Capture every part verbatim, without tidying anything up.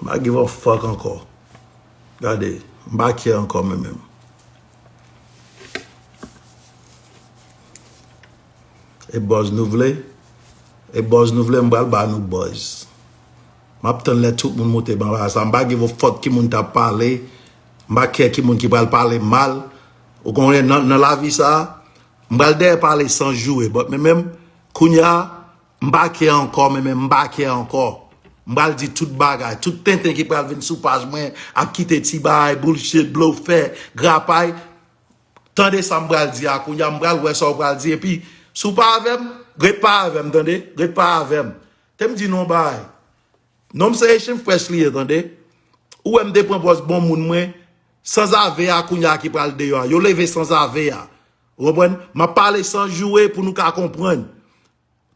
M pa give a fuck ankò. Gade, m pa care ankò mwen menm. E buzz nou vle? E buzz nou vle, m pral ba nou buzz. M ap tann lè tout moun monte ban bagay sa. M pa give a fuck ki moun t ap pale. M pa care ki moun ki pral pale mal. Ou konnen nan, nan lavi sa, m pral dèyè pale san joure. But mwen menm, kounye a, m pa care ankò, mwen menm, m pa care ankò. M pral di tout bagay. Tout tenten ki pral vin sou paj mwen, ap kite ti bagay, bullshit, blofè, grapay. Tande sa m pral di a kounye a, m pral wè sa w pral di. Epi, si w pa avè m, ret pa avè m, tande? Ret pa avè m. Te m di nou yon bagay. Non m se Haitian Fresh li ye, tande? Ou wè m te pran pòz bon moun mwen, sanzave a kounye a ki pral deyò a. Yo leve sanzave a. Ou konprann? M ap pale san joure pou nou ka konprann.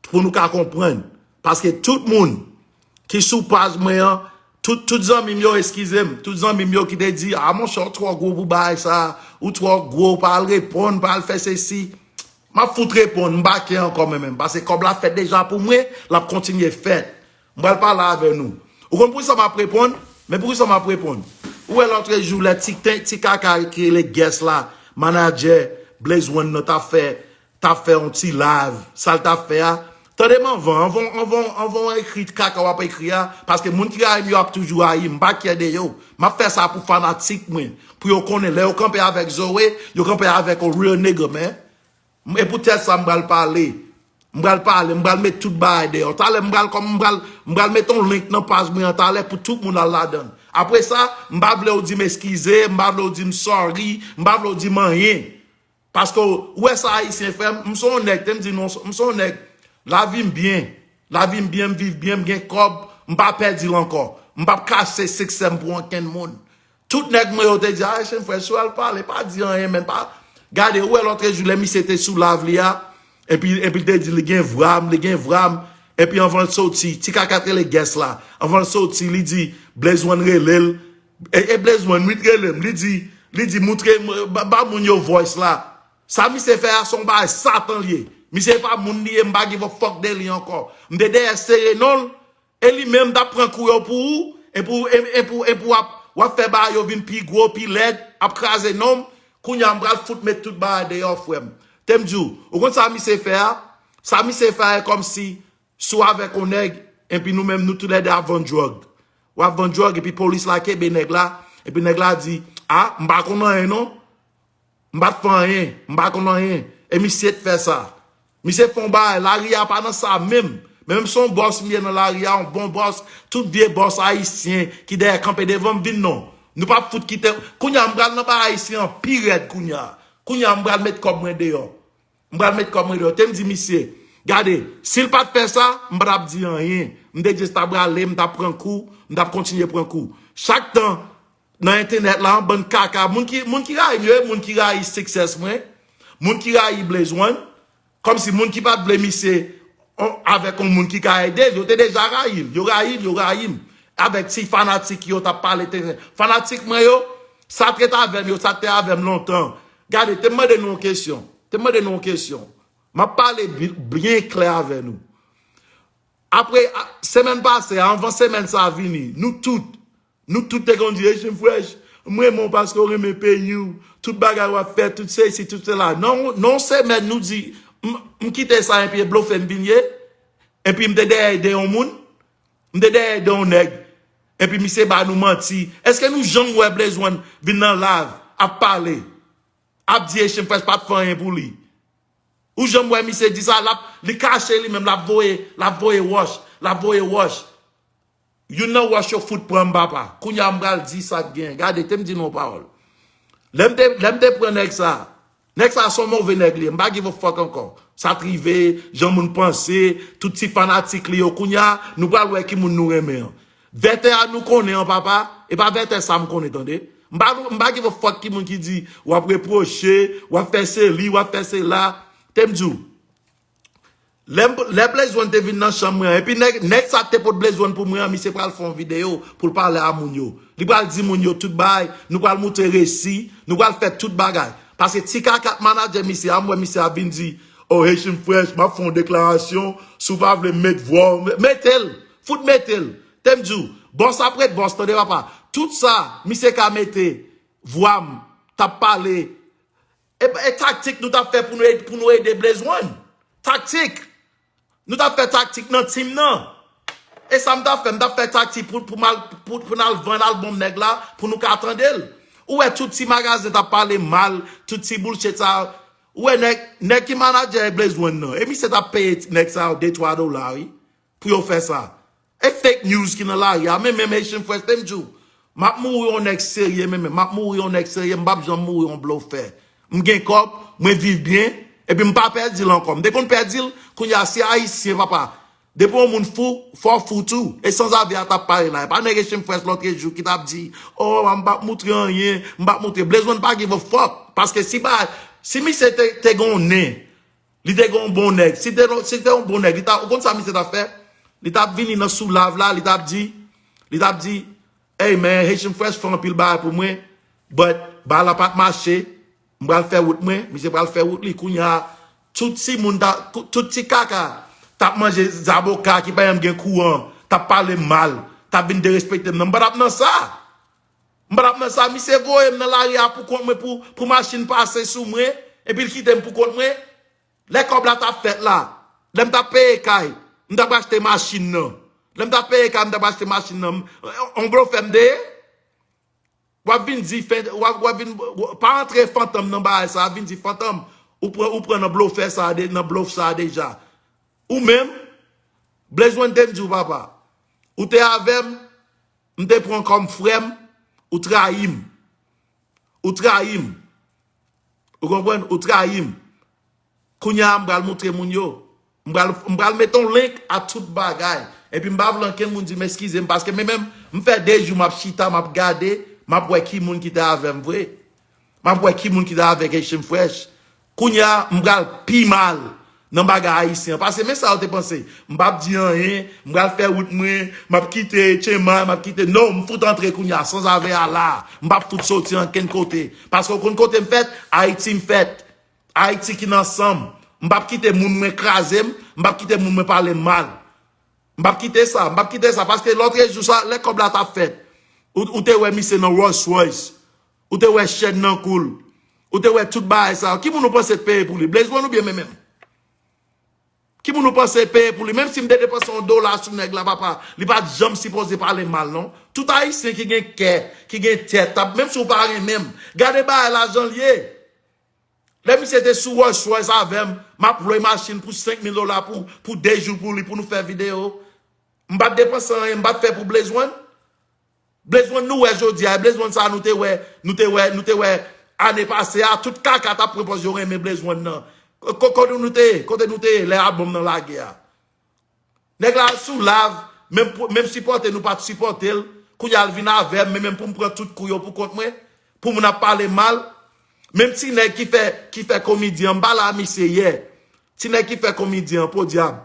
Pou nou ka konprann. Paske tout moun ki sou paj mwen an, tout, tout zanmi m yo, eskize m, tout zanmi m yo ki te di, a monchè, ou twò gwo pou bagay sa, ou twò gwo, pa al reponn, pa al fè sesi. M ap fout reponn, m pa care ankò mwen menm, paske kòb la fèt deja pou mwen, l ap kontinye fèt. M pral pale avè nou. Ou konn poukisa m ap reponn? Men poukisa m ap reponn? Ou wè lòtrejou lè ti, ti kaka ki rele Guest la, manadjè Blaze One nan t ap fè, t ap fè yon ti live, sa l t ap fè a. Tande m anvan, anvan, anvan, anvan w ekri kaka w ap ekri a, paske moun ki rayi m yo ap toujou rayi m, m pa care de yo. M ap fè sa pou fanatik mwen, pou yo konnen lè yo kanpe avèk Zoe, yo kanpe avèk yon real nigga, man. E poutèt sa m pral pale. M pral pale, m pral met tout bagay deyò. Talè m pral kòm m pral, m pral met yon link nan paj mwen an talè pou tout moun al ladan l. Apre sa, m pa vle w di m eskize, m pa vle w di m sorry, m pa vle w di m anyen. Paske w wè sa Ayisyen fè m, m se yon nèg, te m di nou, m se yon nèg, lavi m byen. Lavi m byen, m viv byen, m gen kòb, m pa pèdi l ankò. M p ap kache siksè m pou ankenn moun. Tout nèg mwen yo te di, a, Haitian Fresh, si w al pale, pa di anyen, men pa. Gade, ou wè lòtrejou, lè misye te sou live li a, epi, epi l te di li gen vwa m, li gen vwa m, epi anvan l soti, ti kaka t rele Guest la, anvan l soti, li di, Blaze One rele l, e, e Blaze One, wi, t rele m, li di, li di, moutre m, ba, ba moun yo voice la. Sa misye fè a, se yon bagay Satan l ye. Misye pa moun li ye, m pa give a fuck de li ankò. M te dèyè sere non l, e li menm t ap pran kou yo pou ou, e pou, e, e pou, e pou w ap, w ap fè bagay yo vin pi gwo, pi lèd, ap kraze non m. Kounye a, m pral fout met tout bagay deyò, frè m. Te m di w, ou konn sa misye fè a? Sa misye fè a, e kòmsi, si w avèk yon nèg, epi nou menm, nou toulède ap vann dwòg. W ap vann dwòg, epi polis la kenbe nèg la, epi nèg la di, a, m pa konn anyen non. M pa t fè anyen, m pa konn anyen. E misye t fè sa. Misye fè yon bagay, lari a pa nan sa menm. Men menm se yon bòs m ye nan lari a, yon bon bòs, tout vye bòs ayisyen ki dèyè kanpe devan m vin non. Nou p ap fout kite. Kounye a, m pral nan bagay ayisyen an pi rèd kounye a. Kounye a, m pral met kòb mwen deyò. M pral met kòb mwen deyò. Te m di misye, gade, si l pa t fè sa, m pa t ap di anyen. M te just t ap rale, m t ap pran kou, m t ap kontinye pran kou. Chak tan, nan entènèt la, yon bann kaka. Moun ki, moun ki rayi m yo, e moun ki rayi success mwen, moun ki rayi Blaze One, kòmsi moun ki pa t vle misye on, avèk yon moun ki ka ede l, yo te deja rayi l. Yo rayi l, yo rayi m. Avèk ti fanatik yo t ap pale tenten. Fanatik mwen yo, sa t ret avè m yo, sa t te avè m lontan. Gade, te m mande nou yon kesyon. Te m mande nou yon kesyon. M ap pale bi-, byen klè avè nou. Apre, a, semèn pase a, anvan semèn sa a vini, nou tout, nou tout te konn di, Haitian Fresh, m renmen w paske w renmen peyi w, tout bagay w ap fè, tout sesi, tout sela. Nan, nan yon semèn, nou di, m, m kite sa epi e blofe m vin ye, epi m te dèyè ede yon moun, m te dèyè ede yon nèg, epi misye ba nou manti. Èske nou janm wè Blaze One vin nan live, ap pale, ap di Haitian Fresh pa t fè anyen pou li? Ou janm wè misye di sa, l ap, li kache li menm, l ap voye, l ap voye wòch, l ap voye wòch. Youn nan wòch yo fout pran m, papa. Kounye a m pral di sa k gen. Gade, te m di nou yon pawòl. Lè m te, lè m te pran nèg sa, nèg sa se yon move nèg li ye. M pa give a fuck ankò. Sa t rive, jan moun panse, tout ti fanatik li yo. Kounye a, nou pral wè ki moun nou renmen an. Vètè a nou konnen an, papa. E pa vètè sa m konnen, tande. M pa, m pa give a fuck ki moun ki di, w ap repwoche, w ap fè seli, w ap fè sela. Te m di w, lè, lè Blaze One te vin nan chanm mwen an, epi nèg, nèg sa te pot Blaze One pou mwen an, misye pral fè yon videyo pou l pale a moun yo. Li pral di moun yo tout bagay, nou pral moutre resi, nou pral fè tout bagay. Paske ti kaka k manadjè misye a, m wè misye ap vin di, oh, Haitian Fresh, m ap fè yon deklarasyon, si w pa vle m met vwa w, me-, mete l, fout mete l. Te m di w, Bòs ap ret bòs, tande papa. Tout sa misye ka mete vwa m, t ap pale. E, e taktik nou t ap fè pou nou, pou nou ede Blaze One. Taktik. Nou t ap fè taktik nan tim nan. E sa m t ap fè, m t ap fè taktik pou, pou, mal, pou, pou n al vann albòm nèg la, pou nou ka tande l. Ou wè tout ti magazen t ap pale mal, tout ti bullshit sa. Ou wè nèg, nèg ki manadjè Blaze One nan. E misye t ap peye nèg sa yo de twa dola, wi, pou yo fè sa. E fake news ki nan lari a, men menm Haitian Fresh te m di w, m ap mouri yon nèg serye, men menm, m ap mouri yon nèg serye, m p ap janm mouri yon blofè. M gen kòb, mwen viv byen, epi m pa pèdi l ankò. M te konn pèdi l, kounye a se Ayisyen, papa. Depi yon moun fou, fò w fou tou. E sanzave a t ap pale la. E pa nèg Haitian Fresh lòtrejou ki t ap di, oh, m p ap moutre anyen, m p ap moutre. Blaze One pa give a fuck. Paske si ba, si misye te, te gen yon nen, li te gen yon bon nèg. Si te, si te yon bon nèg, li ta, ou konn sa misye t ap fè? Li t ap vini nan sou live la, li t ap di, li t ap di, hey man, Haitian Fresh fè anpil bagay pou mwen, but bagay la pa t mache, m pral fè wout mwen, misye pral fè wout li. Kounye a, tout ti moun, ta, tout ti kaka, t ap manje zaboka ki pa janm gen kouran, t ap pale m mal, t ap vin derespekte m. Non, m pa t ap nan sa. M pa t ap nan sa, misye voye m nan lari a pou kont mwen, pou, pou machin pase sou mwen, epi l kite m pou kont mwen. Lè kòb la t ap fèt la, lè m t ap peye kay, m t ap achte machin nan. Lè m t ap peye kay, m t ap achte machin nan. On blofè m te ye? W ap vin di, w ap, w ap vin, pa antre fantom nan bagay sa, vin di fantom, ou pran, ou pran nan blofè sa, nan blof sa deja. Ou menm, Blaze One te m di w, papa. Ou te avè m, m te pran kòm frè m, ou trayi m. Ou trayi m. Ou konprann? Ou trayi m. Kounye a, m pral moutre moun yo. M pral, m pral mete yon link a tout bagay. Epi m pa vle ankenn moun di m eskize m, paske men menm, m fè de jou m ap chita, m ap gade, m ap wè ki moun ki te avè m vre. M ap wè ki moun ki te avèk Haitian Fresh. Kounye a, m pral pi mal nan bagay ayisyen an. Paske men sa yo te panse. M p ap di anyen, m pral fè wout mwen, m ap kite Chema, m ap kite. Non, m fout antre kounye a, sanzave a la. M p ap fout soti ankenn kote. Paske w konn kote m fèt, Ayiti m fèt. Ayiti ki nan san m. M p ap kite moun mwen kraze m, m p ap kite moun mwen pale m mal. M p ap kite sa, m p ap kite sa, paske lòtrejou sa, lè kòb la t ap fèt, ou, ou te wè misye nan Rolls Royce, ou te wè chèn nan kou l, ou te wè tout bagay sa yo. Ki moun ou panse t peye pou li? Blaze One oubyen men menm? Ki moun ou panse peye pou li? Menm si m te depanse yon dola sou nèg la, papa, li pa t janm sipoze pale m mal, non. Tout Ayisyen ki gen kè, ki gen tèt, t ap, menm si w pa renmen m, gade bagay la jan l ye. Lè misye te sou Rolls Royce avè m, m ap lwe machin pou senk mil dola pou, pou de jou pou li, pou nou fè videyo. M pa t depanse anyen, m pa t fè pou Blaze One. Blaze One nou wè jodi a, e Blaze One sa nou te wè, nou te wè, nou te wè ane pase a, tout kaka t ap pran pòz yo renmen Blaze One nan. Ko-, ko-, kote nou te ye? Kote nou te ye lè albòm nan lage a? Nèg la sou live, menm, pou, menm sipòte nou pa t sipòte l, kounye a l vin avè m, men menm pou m pran tout kou yo pou kont mwen, pou moun ap pale mal. Menm ti nèg ki fè, ki fè komedyen an, m pale a misye yè. Ti nèg ki fè komedyen an, podyab.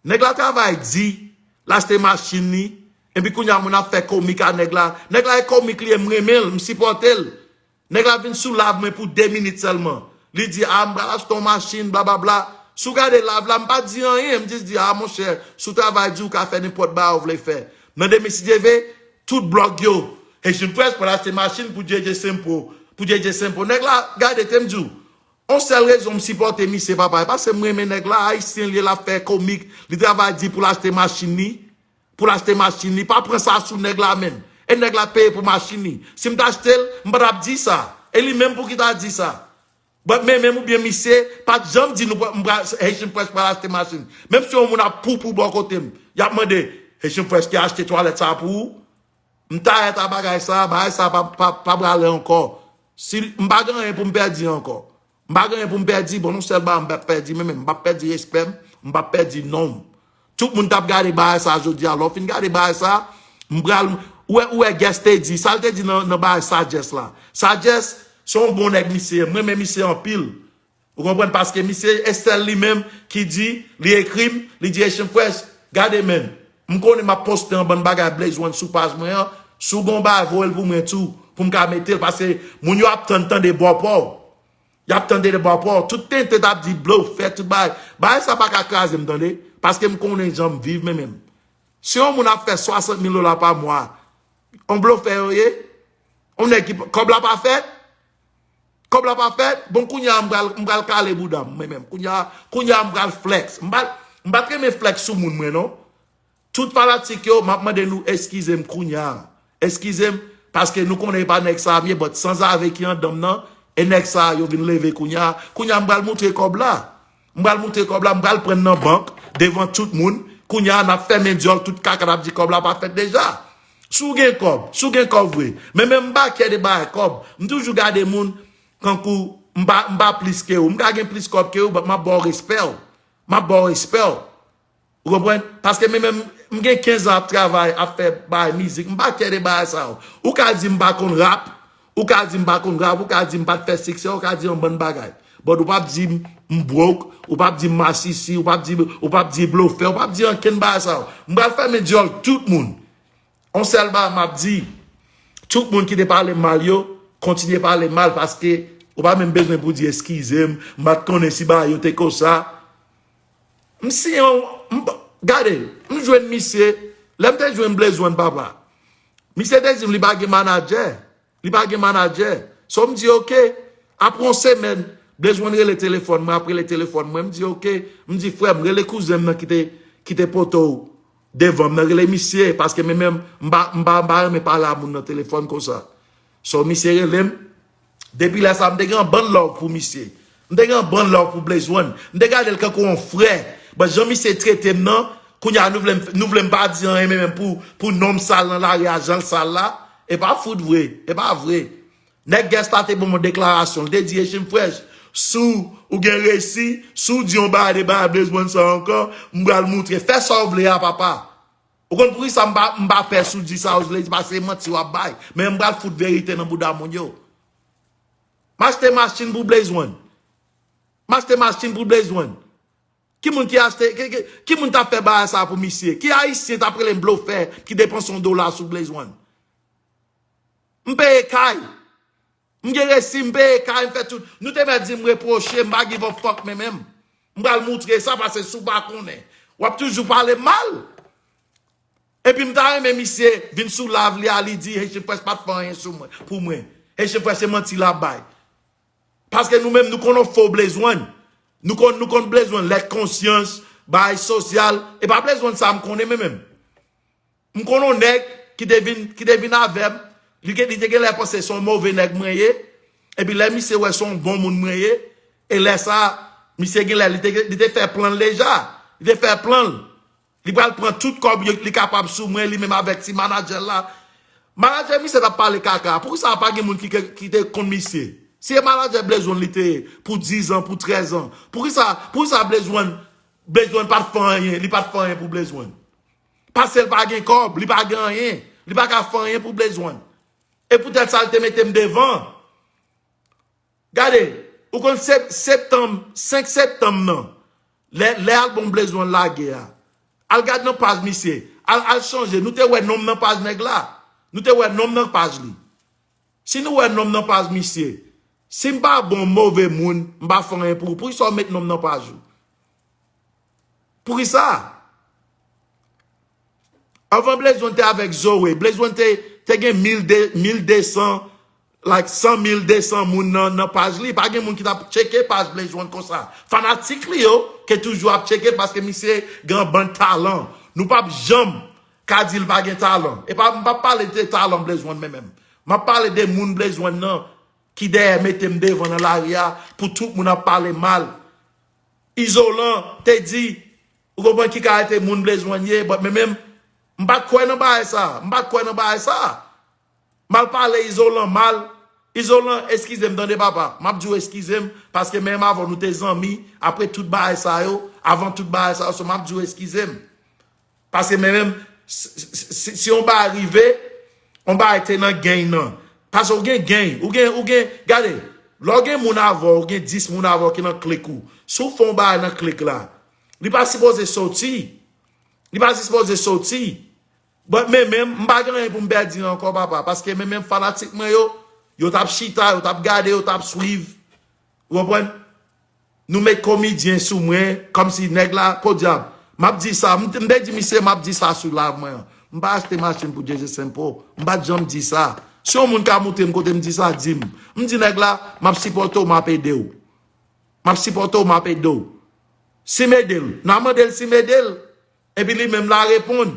Nèg la travay di, l achte machin li, epi kounye a moun ap fè komik a nèg la. Nèg la e komik li ye, m renmen l, m sipòte l. Nèg la vin sou live mwen pou de minit sèlman. Li di, a, m pral achte yon machin, blablabla. Si w gade live la, m pa di anyen, m jis di, a, monchè, si w travay di, w ka fè nenpòt bagay w vle fè. Nan demen, si Dye vle, tout blòg yo, Haitian Fresh pral achte machin pou J J Sempo, pou J J Sempo. Nèg la, gade, te m di w, yon sèl rezon m sipòte misye, papa, e paske m renmen nèg la, ayisyen l ye, l ap fè komik, li travay di pou l achte machin li, pou l achte machin li. Pa pran sa sou nèg la menm. E nèg la peye pou machin li. Si m t achte l, m pa t ap di sa. E li menm pou ki ta di sa. But men menm oubyen misye pa t janm di nou pral, m pral, Haitian Fresh pral achte machin. Menm si yon moun ap poupou bò kote m, y ap mande, Haitian Fresh ki achte twalèt sa pou ou? M tayèt a bagay sa, bagay sa pa, pa, pa prale ankò. Si m pa gen anyen pou m pèdi ankò. M pa gen anyen pou m pèdi, bon, yon sèl bagay m p ap pèdi, men, men m p ap pèdi respè m, m p ap pèdi non m. Tout moun t ap gade bagay sa jodi a. Lè w fin gade bagay sa, m pral, ou wè, ou wè Guess te di, sa l te di nan, nan bagay Sagesse la. Sagesse, se yon bon nèg misye ye, m renmen misye anpil. Ou konprann? Paske misye, e sèl li menm ki di, li ekri m, li di, Haitian Fresh, gade men, m konnen m ap poste yon bann bagay Blaze One sou paj mwen an, si w gen yon bagay, voye l pou mwen tou, pou m ka mete l, paske moun yo ap tann tande bò pa w. Y ap tande de bò pa w. Tout tenten t ap di blofè, tout bagay. Bagay sa pa ka kraze m, tande. Paske m konnen jan m viv, men menm. Si yon moun ap fè swasant mil dola pa mwa, yon blofè yo ye? Yon nèg ki, kòb la pa fèt? Kòb la pa fèt? Bon, kounye a m pral, m pral kale bouda m, mwen menm. Kounye a, kounye a m pral flex. M pa, m pa t renmen flex sou moun, mwen, non. Tout fanatik yo, m ap mande nou eskize m kounye a. Eskize m, paske nou konnen e pa nèg sa a m ye, but sanzave ki anndan m nan, e nèg sa a yo vin leve kounye a. Kounye a, m pral moutre kòb la. M pral moutre kòb la, m pral pran nan bank, devan tout moun. Kounye a, n ap fèmen dyòl, tout kaka n ap di kòb la pa fèt deja. Si w gen kòb, si w gen kòb vre. Men, men m pa kè de bagay kòb. M toujou gade moun kankou m pa, m pa plis ke ou. M ka gen plis kòb ke ou, but m ap ba w respè w. M ap ba w respè w. Ou konprann? Paske men menm, m gen kenz an ap travay, ap fè bagay mizik. M pa kè de bagay sa yo. Ou ka di m pa konn rap, ou ka di m pa konn rap, ou ka di m pa t fè siksè, ou ka di yon bann bagay. But ou p ap di m, m broke, ou p ap di m masisi, ou p ap di, ou p ap di blofè, ou p ap di ankenn bagay sa yo. M pral fèmen dyòl tout moun. On sèl bagay m ap di, tout moun ki te pale m mal yo, kontinye pale m mal paske ou pa menm bezwen pou di eskize m, m pa t konnen si bagay yo te konsa. M siyen yon, m, gade, m jwenn misye, lè m te jwenn Blaze One papa. Misye te di m li pa gen manadjè. Li pa gen manadjè. So m di, "Ok." Apre yon semèn, Blaze One rele telefòn mwen, ap rele telefòn mwen. M di, "Ok." M di, "Frè m, rele kouzen m nan ki te, ki te pote w devan m nan, rele misye, paske men menm, m pa, m pa, m pa renmen pale a moun nan telefòn konsa." So misye rele m. Depi lè sa, m te gen yon bann love pou misye. M te gen yon bann love pou Blaze One. M te gade l kankou yon frè. But jan misye trete m nan, kounye a nou vle m, nou vle m pa di anyen, men menm pou, pou non m sal nan lari a, jan l sal la, e pa fout vre, e pa vre. Nèg Gangsta te ban m yon deklarasyon, l te di, "Echin Fresh, si w gen resi, si w di yon bagay de bagay Blaze One sa ankò, m pral moutre, fè sa w vle a, papa." Ou konn poukisa m pa, m pa pè si w di sa w vle di, paske se manti w ap bay. Men m pral fout verite nan bouda moun yo. M achte machin pou Blaze One. M achte machin pou Blaze One. Ki moun ki achte, ki, ki, ki moun t ap fè bagay sa pou misye? Ki ayisyen t ap rele m blofè ki depanse yon dola sou Blaze One? M peye kay. M gen resi, m peye kay, m fè tout. Nou te mèt di m repwoche, m pa give a fuck men menm. M pral moutre sa, paske si w pa konnen, w ap toujou pale m mal. Epi m ta renmen misye vin sou live li a, li di Haitian Fresh pa t fè anyen sou mwen, pou mwen. Haitian Fresh se manti l ap bay. Paske nou menm, nou konn yon fo Blaze One. Nou konn, nou konn Blaze One, lèt konsyans, bagay sosyal. E pa Blaze One sa m konnen men menm. M konn yon nèg ki te vin, ki te vin avè m, li, te- li te genlè panse se yon move nèg mwen ye. Epi lè misye wè se yon bon moun mwen ye, e lè sa, misye genlè, li te, li te fè plan l deja. Li te fè plan l. Li pral pran tout kòb yo, li kapab sou mwen, li menm avèk ti manadjè l la. Manadjè misye t ap pale kaka. Poukisa pa gen moun ki, ki te konn misye? Si e manadjè Blaze One li te ye pou diz an, pou trèz an, poukisa, poukisa Blaze One, Blaze One pa t fè anyen, li pa t fè anyen pou Blaze One? Paske l pa gen kòb, li pa gen anyen, li pa ka fè anyen pou Blaze One. E poutèt sa l te mete m devan. Gade, ou konn sep- septanm, senk septanm nan, lè, lè album Blaze One lage a, al gad nan paj misye, al, al chanje, nou te wè non m nan paj nèg la, nou te wè non m nan paj li. Si nou wè non m nan paj misye, si m pa bon, move moun, m pa fè anyen pou ou, poukisa w met non m nan paj ou? Poukisa? Anvan Blaze One te avèk Zoe, Blaze One te, te gen mil de, mil de san, like, san mil de san moun nan, nan paj li. Pa gen moun ki t ap tcheke paj Blaze One konsa. Fanatik li yo ke toujou ap tcheke l paske misye gen yon bann talan. Nou p ap janm ka di l pa gen talan. E pa, m p ap pale de talan Blaze One men menm. M ap pale de moun Blaze One nan ki dèyè mete m devan nan lari a pou tout moun ap pale mal. Izolan te di, ou konprann ki kalite moun Blaze One ye, but men menm, m pa t kwè nan bagay sa, m pa t kwè nan bagay sa. M al pale Izolan mal, Izolan, eskize m tande papa, m ap di w eskize m, paske men menm avè w nou te zanmi, apre tout bagay sa yo, avan tout bagay sa yo, so m ap di w eskize m. Paske men menm, si, si, si, si yon bagay rive, yon bagay te nan gang nan. Paske ou gen gang, ou gen, ou gen, gade, lè w gen moun avè w, ou gen dis moun avè w ki nan klik ou. Si w fè yon bagay nan klik la, li pa sipoze soti. Li pa sipoze soti. But men menm, m pa gen anyen pou m pèdi ankò, papa. Paske men menm fanatik mwen yo, yo t ap chita, yo t ap gade, yo t ap swiv. Ou konprann? Nou met komedyen sou mwen, kòmsi nèg la, podyab. M ap di sa, m te di misye m ap di sa sou live mwen an. M pa achte machin pou Jay Jay Saint Paul. M pa t janm di sa. Si yon moun ka montre m kote m di sa, di m. M di nèg la, m ap sipòte w, m ap ede w. M ap sipòte w, m ap ede w. Si m ede l, n a mande l si m ede l. Epi li menm la reponn.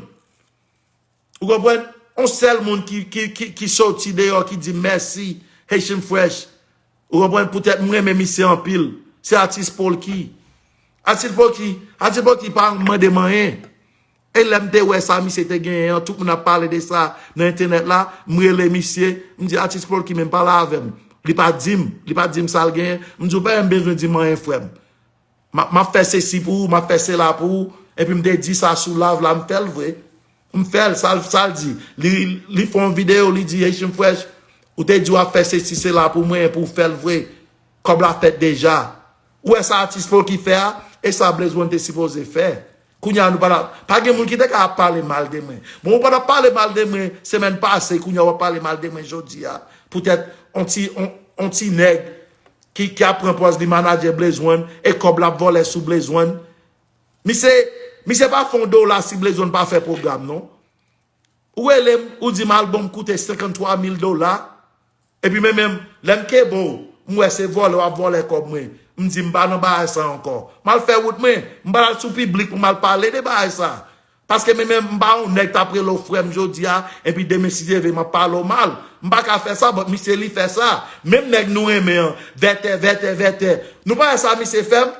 Ou konprann? On sèl moun ki, ki, ki, ki soti deyò ki di mèsi Haitian Fresh. Ou konprann? Poutèt m renmen misye anpil. Se atis Polky. Atis Polky, atis Polky pa mande m anyen. E lè m te wè sa misye te genyen an, tout moun ap pale de sa nan entènèt la, m rele misye, m di atis Polky menm pale avè m. Li pa di m, li pa di m sa l genyen. M di ou pa menm bezwen di m anyen frè m. M ap, m ap fè sesi pou ou, m ap fè sela pou ou. Epi m te di sa sou live la, m fè l vre. M fè l, sa l, sa l di. Li, li fè yon videyo, li di Haitian Fresh, ou te di w ap fè sesi sela pou mwen, epi w fè l vre. Kòb la fèt deja. Ou wè sa atis Polky fè a? E sa Blaze One te sipoze fè. Kounye a nou pa la, pa gen moun ki te ka ap pale mal de mwen. Bon, ou pa t ap pale mal de mwen semèn pase, kounye a w ap pale mal de mwen jodi a. Poutèt on ti, on, on ti nèg ki, ki ap pran pòz li manadjè Blaze One e kòb l ap vòlè sou Blaze One. Misye, misye pa fè yon dola si Blaze One pa fè pwogram non. Ou rele m, ou di m albòm koute senkanntwa mil dola. Epi men menm, lè m kenbe w, m wè se vòlè w ap vòlè kòb mwen. M di m pa nan bagay sa ankò. M al fè wout mwen, m pa al sou piblik pou m al pale de bagay sa. Paske men menm, m pa yon nèg t ap rele w frè m jodi a, epi demen si Dye vle m ap pale w mal. M pa ka fè sa, but misye li fè sa. Menm nèg nou renmen an, vètè, vètè, vètè. Nou pa wè sa misye fè m?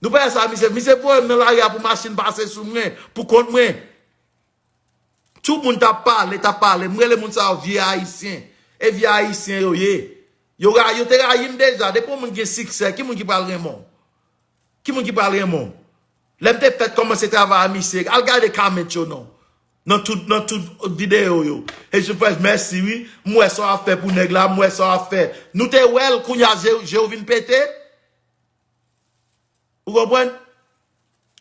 Nou pa wè sa misye, misye voye m nan lari a pou machin pase sou mwen, pou kont mwen. Tout moun t ap pale, t ap pale. M rele moun sa yo vye ayisyen. E vye ayisyen yo ye. Yo, ra- yo te rayi m deja. Depi yon moun gen siksè, ki moun ki pral renmen w? Ki moun ki pral renmen w? Lè m te fèt kòmanse travay a misye, al gade comment yo non. Nan tout, nan tout videyo yo. Haitian Fresh, mèsi wi. M wè sa w ap fè pou nèg la, m wè sa w ap fè. Nou te wè l, kounye a je, je w vin pete. Ou konprann?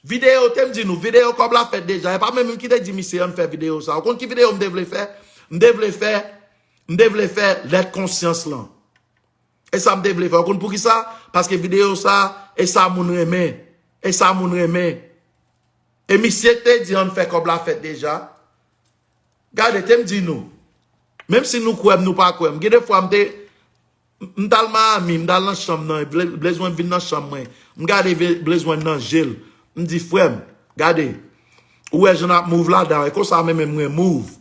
Videyo, te m di nou, videyo kòb la fèt deja. E pa mwen menm ki te di misye ann fè videyo sa. Ou konn ki videyo m te vle fè? M te vle fè, m te vle fè lèt konsyans lan. E sa m te vle fè. Ou konn poukisa? Paske videyo sa, e sa moun renmen. E sa moun renmen. E misye k te di ann fè kòb la fèt deja. Gade, te m di nou. Menm si nou kwè m, nou pa kwè m. Gen de fwa m te, m t al Miami, m t al nan chanm nan, Blaze One vin nan chanm mwen. M gade Blaze One nan je l. M di, frè m, gade, ou wè jan n ap move ladan, e konsa menm mwen move.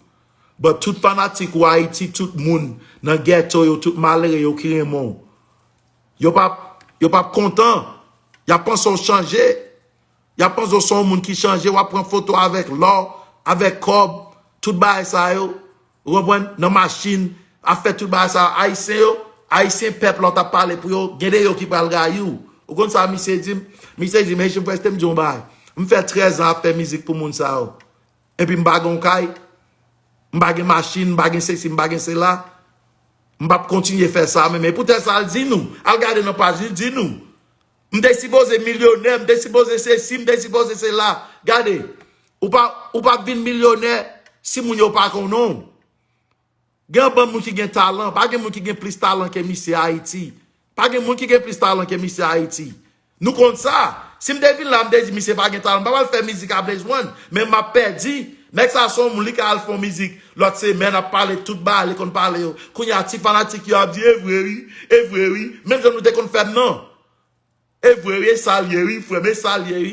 But tout fanatik ou Ayiti, tout moun nan ghetto yo, tout malere yo ki renmen w, yo p ap, yo p ap kontan. Y ap panse w chanje. Y ap panse w se yon moun ki chanje, w ap pran foto avèk lò, avèk kòb, tout bagay sa yo. Ou konprann? Nan machin, ap fè tout bagay sa yo. Ayisyen yo, Ayisyen pèp la w t ap pale pou yo, gen de yo ki pral rayi w. Ou konn sa misye di m? Misye di m, Haitian Fresh, te m di w yon bagay. M fè trèz an ap fè mizik pou moun sa yo. Epi m pa gen yon kay, m pa gen machin, m pa gen sesi, m pa gen sela. M p ap kontinye fè sa menm. E poutèt sa, al di nou. Al gade nan paj li, di nou. M te sipoze milyonè, m te sipoze sesi, m te sipoze sela. Gade, ou pa, ou p ap vin milyonè si moun yo pa konnen w. Gen anbann moun ki gen talan, pa gen moun ki gen plis talan ke misye Ayiti. Pa gen moun ki gen plis talan ke misye Ayiti. Nou konn sa. Si m te vin la, m te di misye pa gen talan, m pa pral fè mizik a Blaze One, men m ap pèdi. Nèg sa se yon moun, li ka al fè yon mizik lòt semèn, ap pale tout bagay li konn pale yo. Kounye a, ti fanatik yo ap di, e vre wi, e vre wi. Menm jan nou te konn fè m nan. E vre wi, e sa l ye wi, frè m, e sa l ye wi.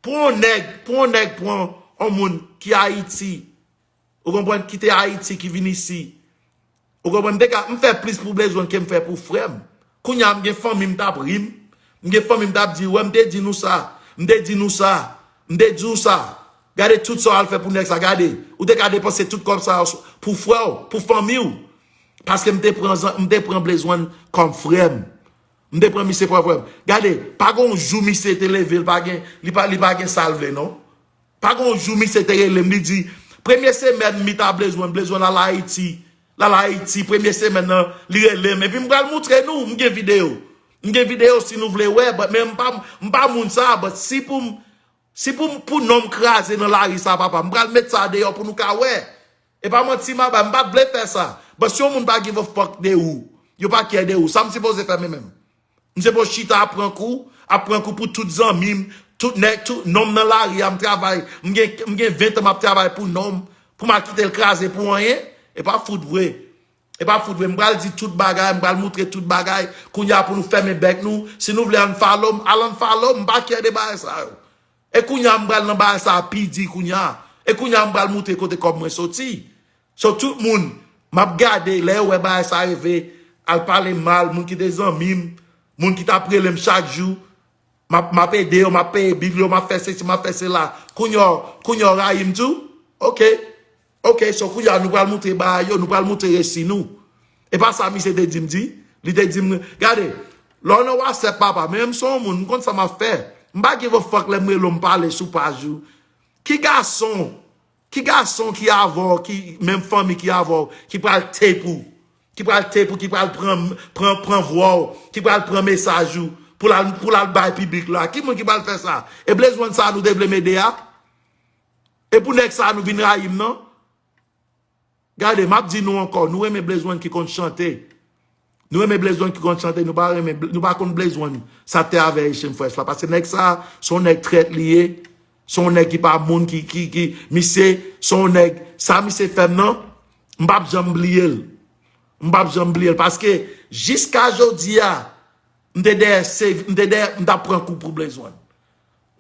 Pou yon nèg, pou yon nèg pran yon moun ki Ayiti, ou konprann, kite Ayiti, ki vin isi. Ou konprann, m te ka, m fè plis pou Blaze One ke m fè pou frè m. Kounye a, m gen fanmi m t ap ri m. M gen fanmi m t ap di, wè, m te di nou sa. M te di nou sa. M te di w sa. Gade tout sa w al fè pou nèg sa. Gade, ou te ka depanse tout kòb sa yo pou frè w, pou fanmi w. Paske m te pran, m te pran Blaze One kòm frè m. M te pran misye kòm frè m. Gade, pa gen yon jou misye te leve, li pa gen, li pa, li pa gen sa l vle, non. Pa gen yon jou misye te rele m, li di, premye semèn m meet a Blaze One, Blaze One al Ayiti. L al Ayiti, premye semèn nan, li rele m. Epi m pral moutre nou, m gen videyo. M gen videyo si nou vle wè, but men m pa, m pa moun sa, but si pou m, si pou m, pou non m kraze nan lari sa, papa, m pral met sa deyò pou nou ka wè. E pa manti m ap bay, m pa t vle fè sa. But si yon moun pa give a fuck de ou, yo pa care de ou, sa m sipoze fè men menm? M sipoze chita ap pran kou, ap pran kou pou tout zanmi m, Tout nèg, tout nonm nan lari a, m travay. M gen, m gen ven tan m ap travay pou nonm. Pou m al kite l kraze pou anyen. E pa fout vre. E pa fout vre. M pral di tout bagay, m pral moutre tout bagay. Kounye a pou nou fèmen bèk nou. Si nou vle ann follow m, al ann follow m. M pa kè de bagay sa yo. E kounye a m pral nan bagay sa pi di kounye a. E kounye a m pral moutre kote kòb mwen soti. So tout moun, m ap gade, lè yo wè bagay sa rive, al pale mal, moun ki te zanmi m, moun ki t ap rele m chak jou, m ap, m ap ede yo, m ap peye bil yo, m ap fè sesi, m ap fè sela. Kounye a, kounye a w rayi m tou? Ok. Ok, so kounye a nou pral moutre bagay yo, nou pral moutre resi nou. E pa sa misye te di m di? Li te di m, gade, lè w nan WhatsApp papa, men m se yon moun, m konn sa m ap fè. M pa give a fuck lè m rele w, m pale sou paj ou. Ki gason, ki gason ki avè w, ki menm fanmi ki avè w, ki pral tape ou, ki pral tape ou, ki pral pran, pran, pran vwa w, ki pral pran mesaj ou, pou l al, pou l al bay piblik la? Ki moun ki pral fè sa? E Blaze One sa nou te vle m ede a? E pou nèg sa nou vin rayi m nan? Gade, m ap di nou ankò, nou renmen Blaze One ki konn chante. Nou renmen Blaze One ki konn chante, nou pa renmen, nou pa konn Blaze One sa te avè Haitian Fresh la. Paske nèg sa, se yon nèg trèt li ye. Se yon nèg ki pa moun ki, ki, ki, misye, se yon nèg, sa misye fè m nan, m p ap janm bliye l. M p ap janm bliye l. Paske, jiska jodi a, m te dèyè, se, m te dèyè, m t ap pran kou pou Blaze One.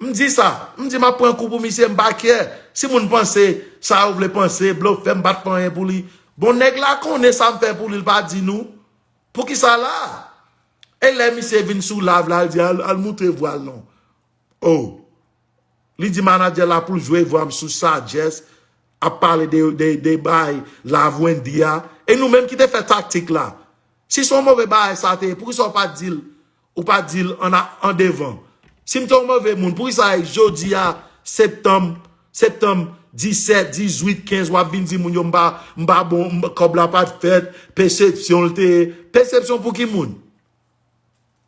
M di sa, m di m ap pran kou pou misye, m pa kè. Si moun panse sa yo vle panse, blofè, m pa t fè anyen pou li. Bon, nèg la konnen sa m fè pou li, l pa di nou. Poukisa la? E lè misye vin sou live la, l di, al, al moutre vwa l non. Oh. Li di manadjè la pou l jwe vwa m sou Sagesse, ap pale de, de, de bay Love Wendy a. E nou menm ki te fè taktik la. Si se yon move bagay sa te ye, poukisa w pa t di l, ou pa t di l an, an devan? Si m te yon move moun, poukisa e jodi a, septanm, septanm disèt, dizuit, kenz, w ap vin di moun yo m pa, m pa bon, m, kòb la pa t fèt, pesepsyon l te ye. Pesepsyon pou ki moun?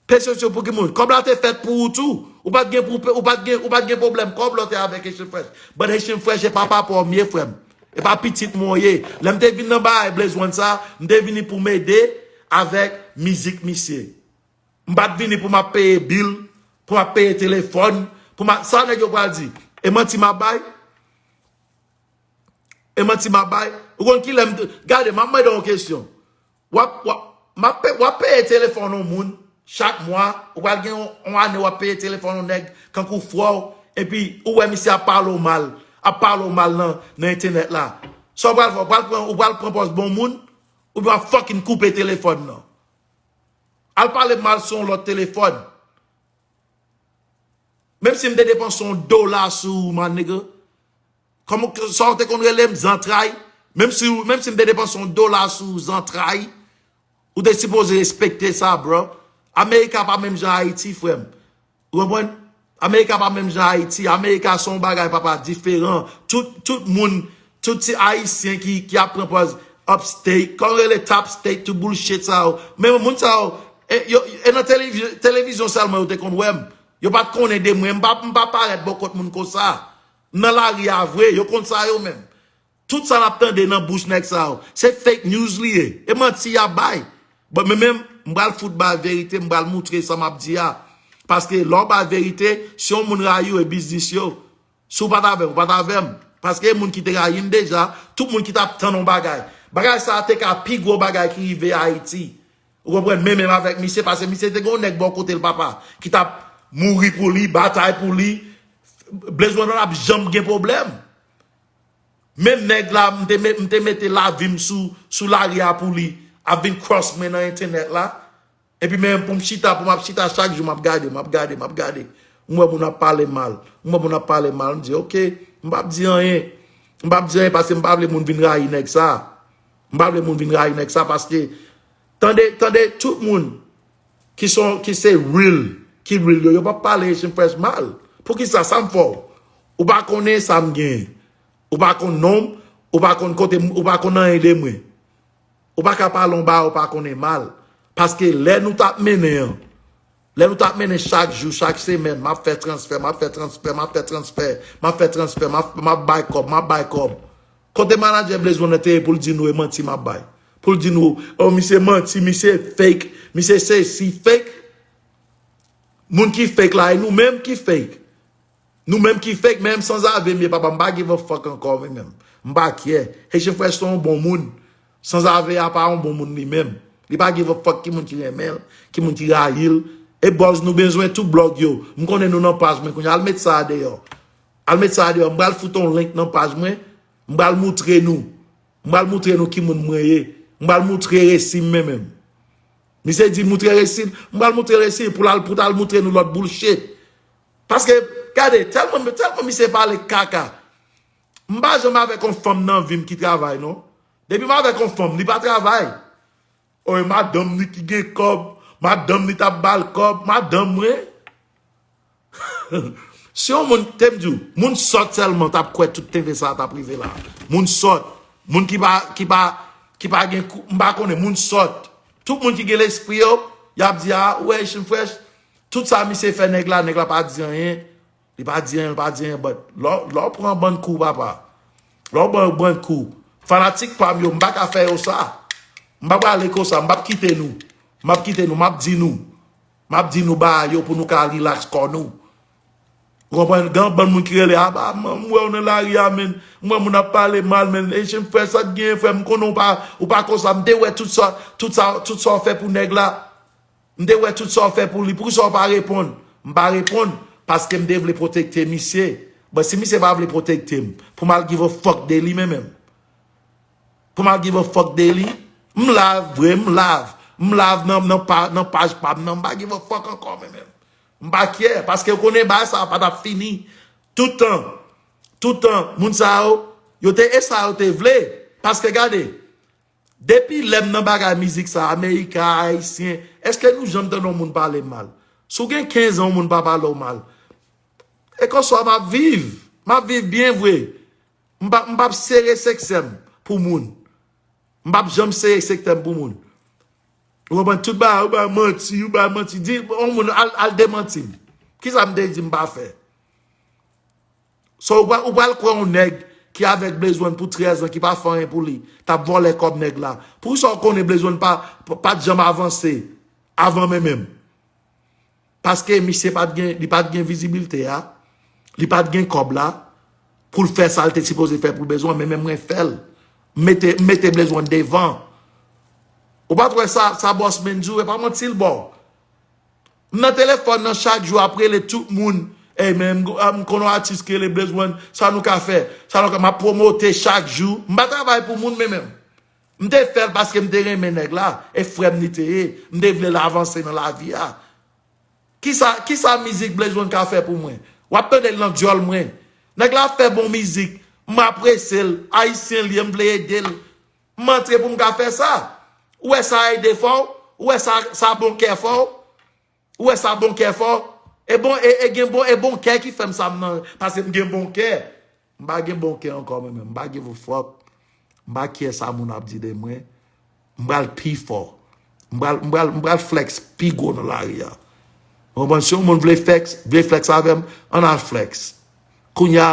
Pesepsyon pou ki moun? Kòb la te fèt pou ou tou. Ou pa t gen pou, ou pa t gen, ou pa t gen pwoblèm kòb lè w te avèk Haitian Fresh. But Haitian Fresh e pa papa w m ye, frè m. E pa pitit mwen w ye. Lè m te vin nan bagay Blaze One sa, m te vini pou m ede avèk mizik misye. M pa t vini pou m ap peye bil, pou m ap peye telefòn, pou m ap, sa nèg yo pral di? E manti m ap bay? E manti m ap bay? Ou konn kilè m, gade, m ap mande w yon kesyon. W ap, w ap, m ap pe-, w ap peye telefòn yon moun chak mwa, ou pral gen yon, yon ane w ap peye telefòn yon nèg kankou frè w, epi ou wè misye ap pale w mal, ap pale w mal nan, nan entènèt la. Sa w pral fè, w pral pran, ou pral pran pòz bon moun, oubyen w ap fucking koupe telefòn nan. Al pale m mal sou yon lòt telefòn. Menm si m te depanse yon dola sou ou, my nigga. Kòman, sa w te konn rele m, zantray? Menm si, menm si m te depanse yon dola sou ou, zantray, ou te sipoze respekte sa, bro. Amerika pa menm jan Ayiti, frè m. Ou konprann? Amerika pa menm jan Ayiti. Amerika se yon bagay, papa, diferan. Tout, tout moun, tout ti Ayisyen ki, ki ap pran pòz upstate, kòm rele top state, tout bullshit sa yo. Men moun sa yo, e, yo, e nan televi-, televizyon sèlman yo te konn wè m. Yo pa t konnen de mwen. M pa, m pa parèt bò kot moun konsa. M nan lari a vre, yo konn sa yo menm. Tout sa n ap tande nan bouch nèg sa yo, se fake news li ye. E manti y ap bay. Bon, men menm, m pral fout bay verite, m pral moutre sa m ap di a. Paske lè w bay verite, si yon moun rayi w, e biznis yo. Si w pa t avè m, ou pa t avè m. Paske e moun ki te rayi m deja, tout moun ki t ap tann yon bagay. Bagay sa a te ka pi gwo bagay ki rive Ayiti. Ou konprann? Men menm avèk misye, paske misye te gen yon nèg bò kote l, papa, ki t ap mouri pou li, batay pou li. Blaze One pa t ap janm gen pwoblèm. Menm nèg la, m te met, m te mete lavi m sou, sou lari a pou li, ap vin cross mwen nan entènèt la. Epi men pou m chita, pou m ap chita chak jou, m ap gade, m ap gade, m ap gade. M wè moun ap pale mal. M wè moun ap pale mal. M di, oke, m p ap di anyen. M p ap di anyen paske m pa vle moun vin rayi nèg sa. M pa vle moun vin rayi nèg sa paske, tande, tande, tout moun ki son, ki se real, ki real yo, yo p ap pale Haitian Fresh mal. Poukisa? Sa m fè w? Ou pa konnen sa m genyen. Ou pa konn non m, ou pa konn kote m, ou pa konn anyen de mwen. Ou pa ka pale yon bagay ou pa konnen mal. Paske lè nou t ap mennen an, lè nou t ap mennen chak jou, chak semèn, m ap fè transfè, m ap fè transfè, m ap fè transfè, m ap fè transfè, m ap, m ap bay kòb, m ap bay kòb. Kote manadjè Blaze One nan te ye pou l di nou e manti m ap bay? Pou l di nou, oh, misye manti, misye fake, misye sesi, fake. Moun ki fake la, e nou menm ki fake. Nou menm ki fake, menm sanzave m ye, papa, m pa give a fuck ankò, mwen menm. M pa care. Haitian Fresh se yon bon moun. Sanzave a pa yon bon moun li menm. Li pa give a fuck ki moun ki renmen l, ki moun ki rayi l. E bòz nou bezwen tout blòg yo. M konnen nou nan paj mwen kounye a. Al met sa a deyò. Al met sa a deyò. M pral fout yon link nan paj mwen. M pral moutre nou. M pral moutre nou ki moun mwen ye. M pral moutre resi m mwen menm. Misye di moutre resi l. M pral moutre resi l pou l al, pou t al moutre nou lòt bullshit. Paske, gade, tèlman, tèlman misye pale kaka. M pa janm avèk yon fanm nan vi m ki travay, non. Depi m avèk yon fanm, li pa travay. O, e madanm li ki gen kòb, madanm li t ap ba l kòb, madanm mwen. Si yon moun, te m di w, moun sòt sèlman t ap kwè tout tenten sa a t ap rive la. Moun sòt, moun ki pa, ki pa, ki pa gen kou, m pa konnen, moun sòt. Tout moun ki gen lespri yo, y ap di, a, ou wè Haitian Fresh, tout sa misye fè nèg la, nèg la pa di anyen. Li pa di anyen, li pa di anyen, but lè w, lè w pran bann kou, papa. Lè w pran bann kou. Fanatik pa m yo, m pa ka fè yo sa. M pa prale konsa, m p ap kite nou. M ap kite nou, m ap di nou. M ap di nou bagay yo pou nou ka relax kò nou. Ou konprann? Gen yon bann moun ki rele, a, ba, m, m wè w nan lari a, men. M wè moun ap pale mal, men. Haitian Fresh, sa k genyen, frè m, m konnen w pa, ou pa konsa. M te wè tout sa, tout sa, tout sa w fè pou nèg la. M te wè tout sa w fè pou li. Poukisa w pa reponn? M pa reponn paske m te vle pwotekte misye. But si misye pa vle pwotekte m, pou m al give a fuck de li, men menm. Pou m al give a fuck de li, m live, vre, m live. M live nan, nan, pa, nan paj pa m nan, m pa give a fuck ankò, men menm. M pa care, paske w konnen bagay sa a pa t ap fini. Tout tan, tout tan, moun sa yo, yo te, e sa yo te vle. Paske gade, depi lè m nan bagay mizik sa, Amerika, Ayisyen, èske nou janm tande yon moun pale m mal? Si w gen kenz an, yon moun pa pale w mal. E konswa m ap viv. M ap viv byen vre. M p ap, m p ap sere sektè m pou moun. M p ap janm sere sektè m pou moun. Ou konprann? Tout bagay, ou bay manti, ou bay manti. Di, yon moun al, al demanti m. Kisa m te di m pa fè? So, ou pral, ou pral kwè yon nèg ki avèk Blaze One pou trèz an, ki pa fè anyen pou li, t ap vòlè kòb nèg la. Poukisa w konnen Blaze One pa, pa, pa t janm avanse avan mwen menm? Paske misye pa t gen, li pa t gen vizibilite a, li pa t gen kòb la, pou l fè sa l te sipoze fè pou Blaze One, men menm mwen fè l. M mete, m mete Blaze One devan. Ou pa t wè sa, sa Bossman di w, e pa manti l ba w. M nan telefòn nan chak jou ap rele tout moun. Ey, men m, m konn yon atis ki rele Blaze One, sa nou ka fè? Sa nou ka, m ap pwomote chak jou. M pa travay pou moun, men menm. M te fè l paske m te renmen nèg la, e frè m li te ye. M te vle l avanse nan lavi a. Kisa, kisa mizik Blaze One ka fè pou mwen? W ap tande l nan dyòl mwen. Nèg la ap fè bon mizik. M apresye l. Ayisyen li ye, m vle ede l. M antre pou m ka fè sa. Ou wè sa ede fè w? Ou wè sa, sa bon kè fè w? Ou wè sa bon kè fè w? E bon, e, e gen bon, e bon kè ki fè m sa m nan, paske m gen bon kè. M pa gen bon kè ankò, mwen menm. M pa give a fuck. M pa care sa moun ap di de mwen. M pral pi fò. M pral, m pral, m pral flex pi gwo nan lari a. Ou konprann? Si yon moun vle flex, vle flex avè m, ann al flex. Kounye a,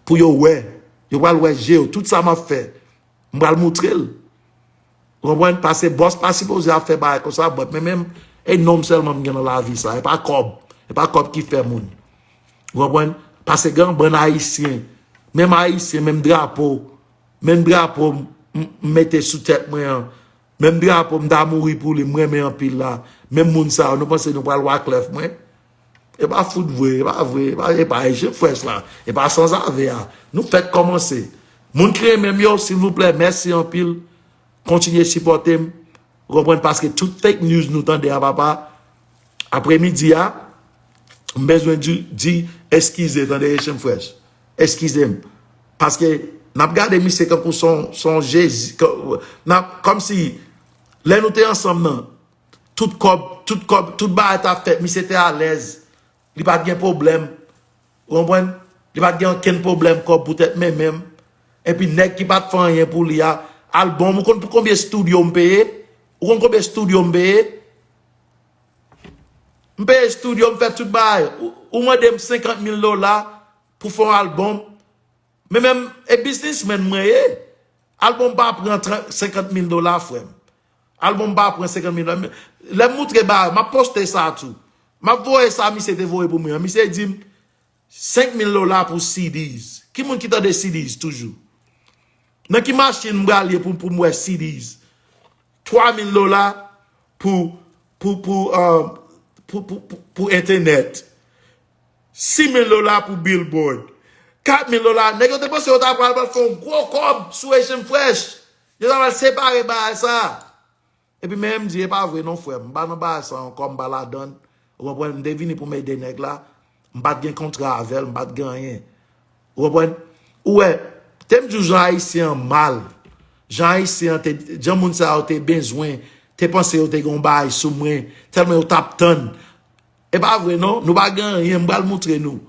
pou yo wè. Yo pral wè je yo. Tout sa m ap fè, m pral moutre l. Ou konprann? Paske bòs pa sipoze ap fè bagay konsa, but men menm, e non m sèlman m gen nan lavi sa. E pa kòb. E pa kòb ki fè moun. Ou konprann? Paske gen yon bann Ayisyen, menm Ayisyen, menm drapo, menm drapo m, m, m mete sou tèt mwen an, menm drapo m ta mouri pou li, m renmen anpil la, menm moun sa yo, nou panse nou pral Wyclef mwen? E pa fout vre, e pa vre, e pa, e pa Haitian Fresh la, e pa sanzave a. Nou fèk kòmanse. Moun ki renmen m yo, silvouplè, mèsi anpil. Kontinye sipòte m. Ou konprann? Paske tout fake news nou tande a, papa, apremidi a, m bezwen di, di eskize, tande, Haitian Fresh. Eskize m. Paske n ap gade misye kankou son, son Jezi. Kan-, n ap, kòmsi, lè nou te ansanm nan, tout kòb, tout kòb, tout bagay t ap fèt, misye te alèz. Li pa t gen pwoblèm. Ou konprann? Li pa t gen okenn pwoblèm kòb poutèt men menm. Epi nèg ki pa t fè anyen pou li a, albòm, ou konn pou konbyen estidyo m peye? Ou konn konbyen estidyo m peye? M peye estidyo, m fè tout bagay. Ou, ou mande m senkant mil dola pou fè yon albòm. Men menm, e biznismenn mwen ye. Albòm pa pran tran-, senkant mil dola, frè m. Albòm pa pran senkant mil dola. Lè m moutre bagay, m ap poste sa tou. M ap voye sa misye te voye pou mwen an. Misye di m, Senk mil dola pou C Ds. Ki moun ki tande C Ds toujou? Nan ki machin m pral ye pou, pou m wè C Ds? Twa mil dola pou, pou, pou, um, pou, pou, pou, pou entènèt. Sis mil dola pou billboard. Kat mil dola. Nèg yo te panse yo ta pral fè yon gwo kòb sou Haitian Fresh. Yo ta pral separe bagay sa. Epi men m di, e pa vre non, frè m. M pa nan bagay sa ankò, m pa ladann. Ou konprann? M te vini pou m ede nèg la. M pa t gen kontra avè l, m pa t gen anyen. Ou konprann? Ou wè, te m di w jan Ayisyen an mal. Jan Ayisyen an te, jan moun sa yo te bezwen, te panse yo te gen yon bagay sou mwen, tèlman yo t ap tann. E pa vre non, nou pa gen anyen, m pral moutre nou.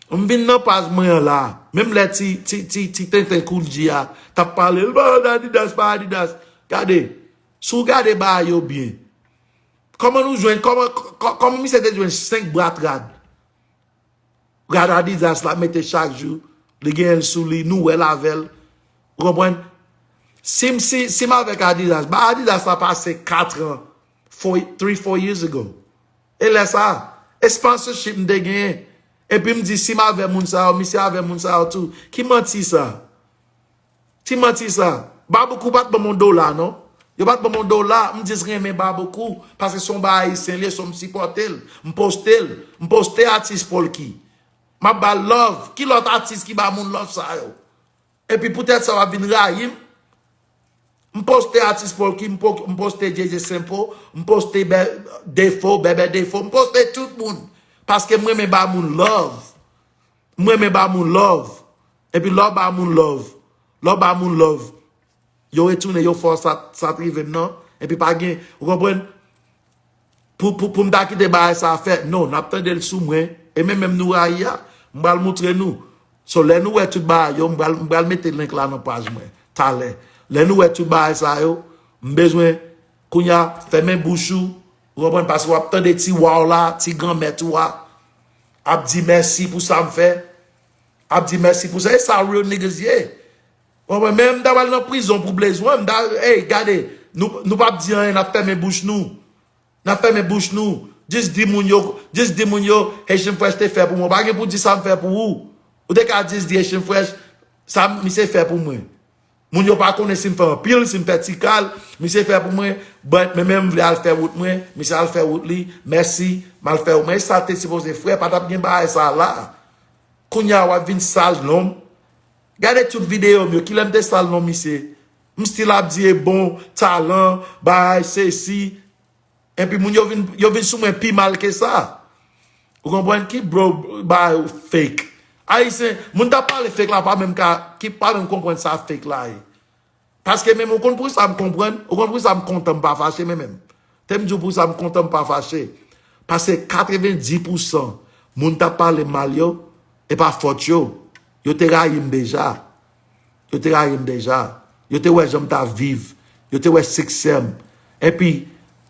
M vin nan paj mwen an la, menm lè ti, ti, ti, ti tenten Koul G a t ap pale, l pa Adidas, pa Adidas. Gade, si w gade bagay yo byen, kòman nou jwenn, kòman, kò-, kòman misye te jwenn senk bwat rad? Rad Adidas la mete chak jou, li genyen l sou li, nou wè l avè l. Ou konprann? Si m, si, si m avèk Adidas, ba Adidas la pase kat an, four, three, four years ago. E lè sa, e sponsorship m te genyen. Epi m di, si m avè moun sa yo, misye avè moun sa yo tou. Ki manti sa? Ti manti sa. Baboukou pa t ban m yon dola, non. Yo pa t ban m yon dola, m jis renmen Baboukou, paske se yon bagay ayisyen li ye, so m sipòte l, m poste l, m poste atis Polky. M ap ba l love. Ki lòt atis ki ba moun love sa yo? Epi poutèt sa w ap vin rayi m? M poste atis Polky, m po-, m poste J J Simple, m poste Bè-, Defo, Bèbè Defo, m poste tout moun. Paske m renmen ba moun love. M renmen ba moun love. Epi lè w ba moun love, lè w ba moun love, yo retounen, yo fè w sa, sa t rive m nan. Epi pa gen, ou konprann? Pou, pou, pou m ta kite bagay sa fè, non, n ap tande l sou mwen. E men menm nou rayi a, m pral moutre nou. So, lè nou wè tout bagay yo, m pral, m pral mete link la nan paj mwen, talè. Lè nou wè tout bagay sa yo, m bezwen, kounye a, fèmen bouch ou, ou konprann, paske w ap tande ti wa w la, ti granmèt ou a, ap di mèsi pou sa m fè, ap di mèsi pou sa, e sa real niggas ye. Ou konprann, men m ta pral nan prizon pou bezwen, m ta, ey, gade, nou, nou p ap di anyen, n ap fèmen bouch nou. N ap fèmen bouch nou. Jis di moun yo, jis di moun yo, Haitian Fresh te fè pou mwen. Pa gen pou di sa m fè pou ou. Ou te ka jis di Haitian Fresh, sa misye fè pou mwen. Moun yo pa konnen si m fè anpil, si m fè ti kal, misye fè pou mwen, but men, men m vle al fè wout mwen, misye al fè wout li, mèsi, m al fè wout mwen. E sa te sipoze fè, pa t ap gen bagay sa la. Kounye a w ap vin sal non m. Gade tout videyo m yo, kilè m te sal non misye? M still ap di e bon, talan, bagay, sesi. Epi moun yo vin, yo vin sou mwen pi mal ke sa. Ou konprann ki bro bagay fake? Ayisyen, moun t ap pale fake la pa menm ka, ki pa menm konprann sa fake la ye. Paske menm ou konn pou sa m konprann, ou konn pou sa m kontan m pa fache men menm. Te m di w pou sa m kontan m pa fache. Paske katrevenndis pousan moun t ap pale m mal yo, e pa fòt yo. Yo te rayi m deja. Yo te rayi m deja. Yo te wè jan m t ap viv. Yo te wè siksè m. Epi,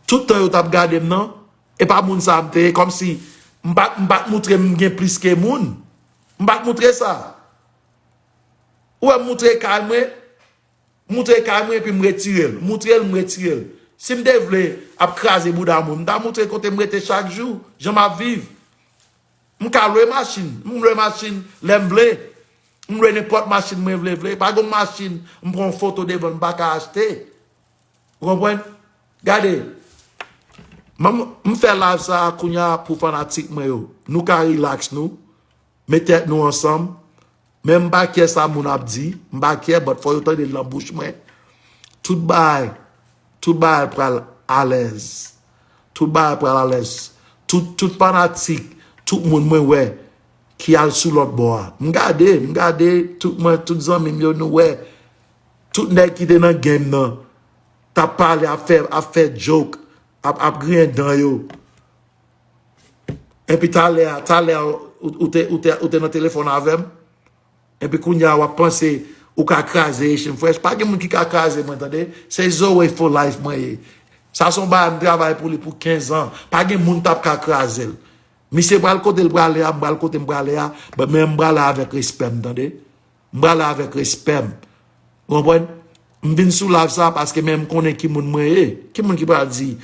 tout tan yo t ap gade m nan, e pa moun sa a m te ye, kòmsi m pa, m pa t moutre m gen plis ke moun. M pa t moutre sa. Ou wè m moutre kay mwen, m moutre kay mwen epi m retire l. M moutre l, m retire l. Si m te vle ap kraze bouda moun, m ta moutre kote m rete chak jou, jan m ap viv. M ka lwe machin. M lwe machin lè m vle. M lwe nenpòt machin mwen vle, vle. Pa gen yon machin m pran yon foto devan l m pa ka achte. Ou konprann? Gade. M, m fè live sa a kounye a pou fanatik mwen yo. Nou ka relax nou. Met tèt nou ansanm. Men m pa kè sa moun ap di. M pa kè, but fò yo tande l nan bouch mwen. Tout bagay, tout bagay pral alèz. Tout bagay pral alèz. Tout, tout fanatik, tout moun mwen wè ki al sou lòt bò a. M gade, m gade, tout mwen, tout zanmi m yo, nou wè. Tout nèg ki te nan game nan, t ap pale, ap fè, ap fè joke, ap, ap griyen dan yo. Epi talè a, talè a, ou, ou te, ou te, ou te nan telefòn avè m. Epi kounye a, w ap panse ou ka kraze Haitian Fresh. Pa gen moun ki ka kraze mwen, tande. Se Zoe for life mwen ye. Sa se yon bagay m travay pou li pou kenz an. Pa gen moun t ap ka kraze l. Misye pral kote l prale a, m pral kote m prale a. But men m prale avèk respè m, tande. M prale avèk respè m. Ou konprann? M vin sou live sa paske men m konnen ki moun mwen ye. Ki moun ki pral di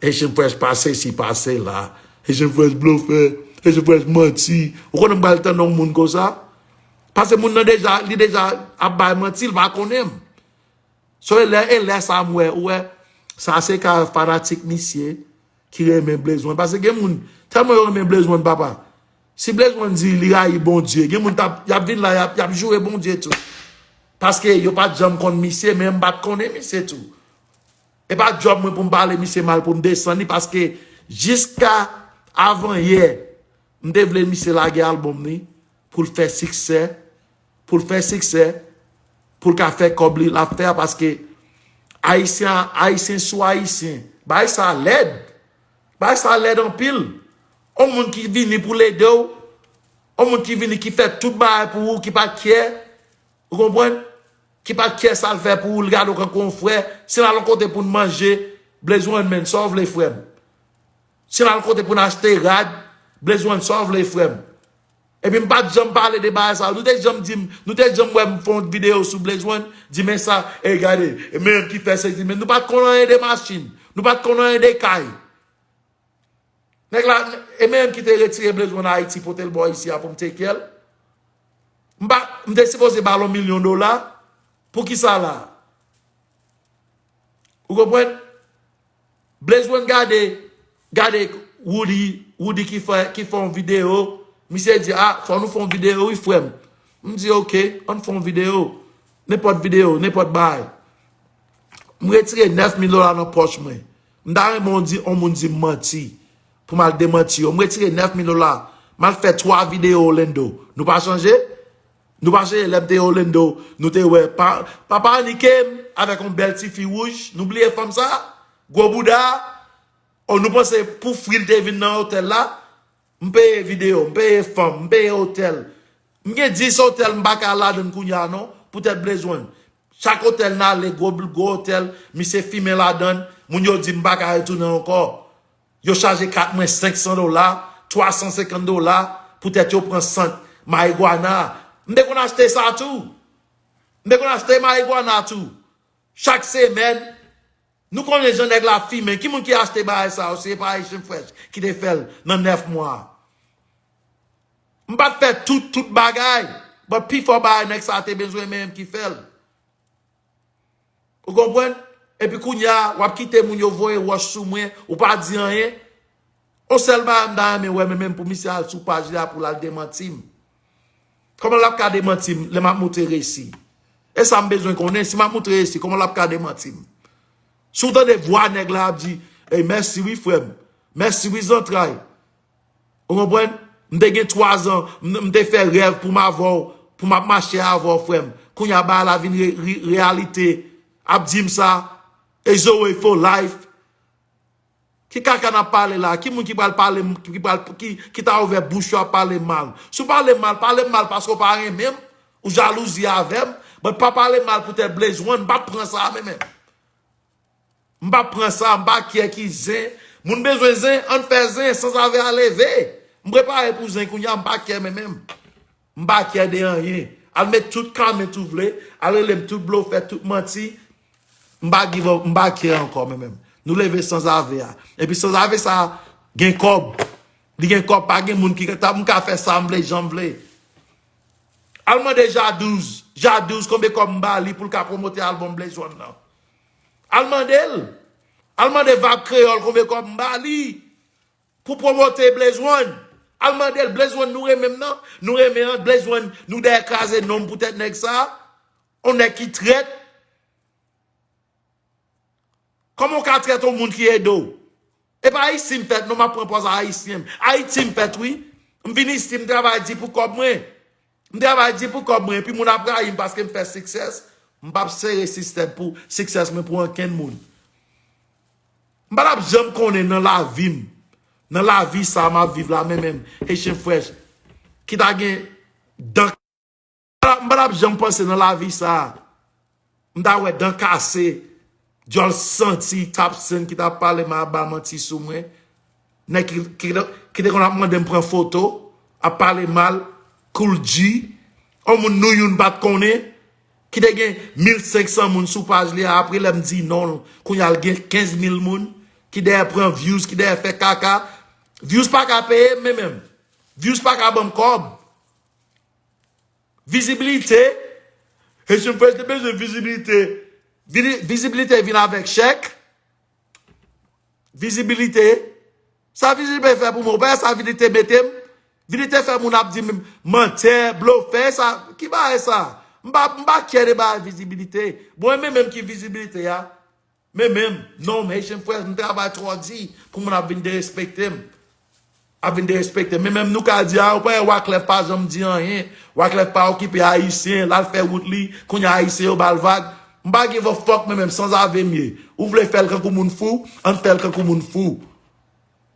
Haitian Fresh pa sesi, pa sela. Haitian Fresh blofè. Fè se fresh manti. Ou konnen m pral tann yon moun konsa? Paske moun nan deja, li deja ap bay manti, li pa konnen m. So, e lè, e lè sa m wè, ou wè, sa se ka fanatik misye ki renmen Blaze One. Paske gen moun, tèlman yo renmen Blaze One, papa. Si Blaze One di li rayi Bondye, gen moun t ap, y ap vin la, y ap, y ap joure Bondye tou. Paske yo pa t janm konn misye, men m pa t konnen misye tou. E pa djòb mwen pou m pale misye mal, pou m desann li, paske jiska avanyè, m te vle misye lage albòm li, pou l fè siksè, pou l fè siksè, pou l ka fè kòb li, l ap fè a, paske Ayisyen, Ayisyen sou Ayisyen, bagay sa lèd. Bagay sa lèd anpil. On moun ki vini pou l ede w, on moun ki vini ki fè tout bagay pou ou, ki pa kyè, ou konprann? Ki pa kyè sa l fè pou ou, l gade w kankou yon frè. Si n al yon kote pou n manje, Blaze One, men, sa w vle, frè m? Si n al kote pou n achte rad, Blaze One, sa w vle, frè m? Epi m pa t janm pale de bagay sa. Nou te janm di m, nou te janm wè m fè yon videyo sou Blaze One, di men sa, e gade, e men ki fè sezi, men nou pa t konn anyen de machin, nou pa t konn anyen de kay. Nèg la, e menm ki te retire Blaze One Ayiti, pote l bò isi a pou m take care l. M pa, m te sipoze ba l yon milyon dola. Poukisa la? Ou konprann? Blaze One gade, gade Roody, Roody ki fè, ki fè yon videyo. Misye di, a, fò nou fè yon videyo, wi, frè m. M di, oke, ann fè yon videyo. Nenpòt videyo, nenpòt bagay. M retire nèf mil dola nan pòch mwen. M ta renmen yon di, yon moun di m manti. Pou m al demanti yo. M retire nèf mil dola. M al fè twa videyo Orlando. Nou pa chanje? Nou pa chanje lè m te Orlando, nou te wè pa, papa Annie Kem avèk yon bèl ti fi wouj. Nou bliye fanm sa? Gwo bouda. O, nou panse pou fri l te vin nan otèl la? M peye videyo, m peye fanm, m peye otèl. M gen dis otèl m pa ka al ladann kounye a non, poutèt Blaze One. Chak otèl n ale, gwo, gwo otèl, misye fimen ladann, moun yo di m pa ka retounen ankò. Yo chaje kat mwen senk san dola, twa san senkant dola, poutèt yo pran sant mayigwana. M te konn achte sa tou. M te konn achte mayigwana tou. Chak semèn, nou konnen jan nèg la fimen. Ki moun ki achte bagay sa yo? Se pa Haitian Fresh ki te fè l nan nèf mwa. M pa t fè tout, tout bagay. But pifò bagay nèg sa te bezwen menm ki fè l. Ou konprann? Epi kounye a, w ap kite moun yo voye wòch sou mwen, ou pa di anyen. On sèl bagay m ta renmen wè, men menm pou misye al sou paj li a pou l al demanti m. Kòman l ap ka demanti m lè m ap montre resi? E sa m bezwen konnen, si m ap montre resi, kòman l ap ka demanti m? Si w tande vwa nèg la ap di, ey, mèsi wi, frè m. Mèsi wi, zantray. Ou konprann? M te gen twa zan, m, m te fè rèv pou m avè w, pou m ap mache avè w, frè m. Kounye a, bagay la vin re, re, reyalite. Ap di m sa, e Zoe for life. Ki kaka n ap pale la? Ki moun ki pral pale m, ki pral, ki, ki ta ouvè bouch yo ap pale m mal? Si w pale m mal, pale m mal paske w pa renmen m, ou jalouzi avè m, but pa pale m mal poutèt Blaze One, m p ap pran sa a menm menm. M p ap pran sa, m pa kyè ki zen. Moun bezwen zen, ann fè zen, sanzave a leve. M prepare pou zen kounye a, m pa kyè menm menm. M pa kyè de anyen. Al met tout comment ou vle, al rele m tout blofè, tout manti. M pa give up, m pa kyè ankò menm menm. Nou leve sanzave a. Epi sanzave sa gen kòb. Li gen kòb, pa gen moun ki ta, m ka fè sa m vle, jan m vle. Al mande Jadouz. Jadouz, konbyen kòb m ba li pou l ka pwomote albòm Blaze One nan? Al mande l. Al mande Vab Kreyòl konbyen kòb m ba li pou pwomote Blaze One. Al mande l, Blaze One nou renmen m nan? Nou renmen an, Blaze One nou dèyè kraze non m poutèt nèg sa? On nèg ki trèt. Kòman w ka trèt on moun ki ede w? E pa isi m fèt non, m ap pran pòz a ayisyen m. Ayiti m fèt wi. M vin isi, m travay di pou kòb mwen. M travay di pou kòb mwen, epi moun ap rayi m paske m fè success. M p ap sere sistèm pou success mwen pou ankenn moun. M pa t ap janm konnen nan lavi m, nan lavi sa a m ap viv la, men menm, Haitian Fresh, ki ta gen dan, m pa t ap janm panse nan lavi sa a, m ta wè dan kase, dyòl santi, Top Cent ki t ap pale mal, ap ba manti sou mwen. Nèg ki, ki, ki te konn ap mande m pran foto, ap pale mal, Kool G, on moun nou youn pa t konnen, ki te gen mil senk san moun sou paj li a, apre lè m di non, kounye a l gen kenz mil moun, ki dèyè pran views, ki dèyè fè kaka. Views pa ka peye m, men menm. Views pa ka ban m kòb. Vizibilite. Haitian Fresh te bezwen vizibilite. Vini- Vizibilite vin avèk chèk. Vizibilite. Sa vizibilite fè pou mwen? Ou pa wè sa vizibilite mete m? Vizibilite fè moun ap di m mantè, blofè, sa. Ki bagay sa? M pa, m pa kyè de bagay vizibilite. Bon, e men menm ki vizibilite a. Men menm, non, Haitian Fresh, m travay twò di pou moun ap vin derespekte m. Ap vin derespekte m. Men menm nou ka di, a, ou pa wè Wyclef pa janm di anyen. Wyclef pa okipe Ayisyen, l al fè wout li, kounye a Ayisyen yo ba l vag. M pa give a fuck, men menm sanzave m ye. Ou vle fè l kankou moun fou, ann fè l kankou moun fou.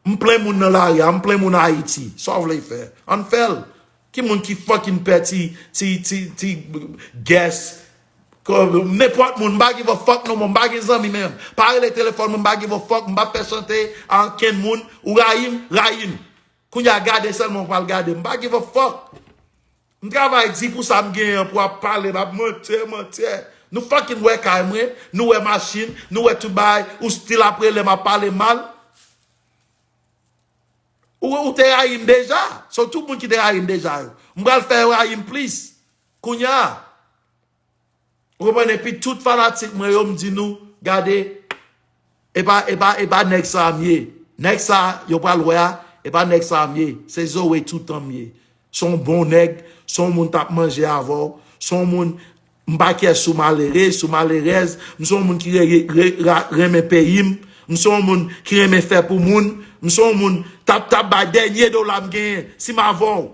M plen moun nan lari a, m plen moun Ayiti. Sa w vle fè? Ann fè l. Ki moun ki fucking pè ti, ti, ti, ti guest? Nenpòt moun, m pa give a fuck no more, m pa gen zanmi menm. Pa rele telefòn mwen, m pa give a fuck, m pa fè chante a ankenn moun. Ou rayi m, rayi m. Kounye a gade sèlman ou pral gade, m pa give a fuck. M travay di pou sa m genyen an pou ap pale, m ap mantè, mantè. Nou fucking wè kay mwen, nou wè machin, nou wè tout bagay, ou still ap rele m ap pale mal. Ou, ou te rayi m deja, so tout moun ki te rayi m deja yo. M pral fè yo rayi m plis. Kounye a, ou konprann, epi tout fanatik mwen yo, m di nou, gade, e pa, e pa, e pa nèg sa a m ye. Nèg sa a, yo pral wè a, e pa nèg sa a m ye. Se Zoe toutan m ye. Se yon bon nèg, se yon moun t ap manje avè w, se yon moun, m pa kè sou malere, sou malerèz, m se yon moun ki re- re- ra- renmen peyi m, m se yon moun ki renmen fè pou moun, m se yon moun t ap, t ap bay dènye dola m genyen, si m avè w.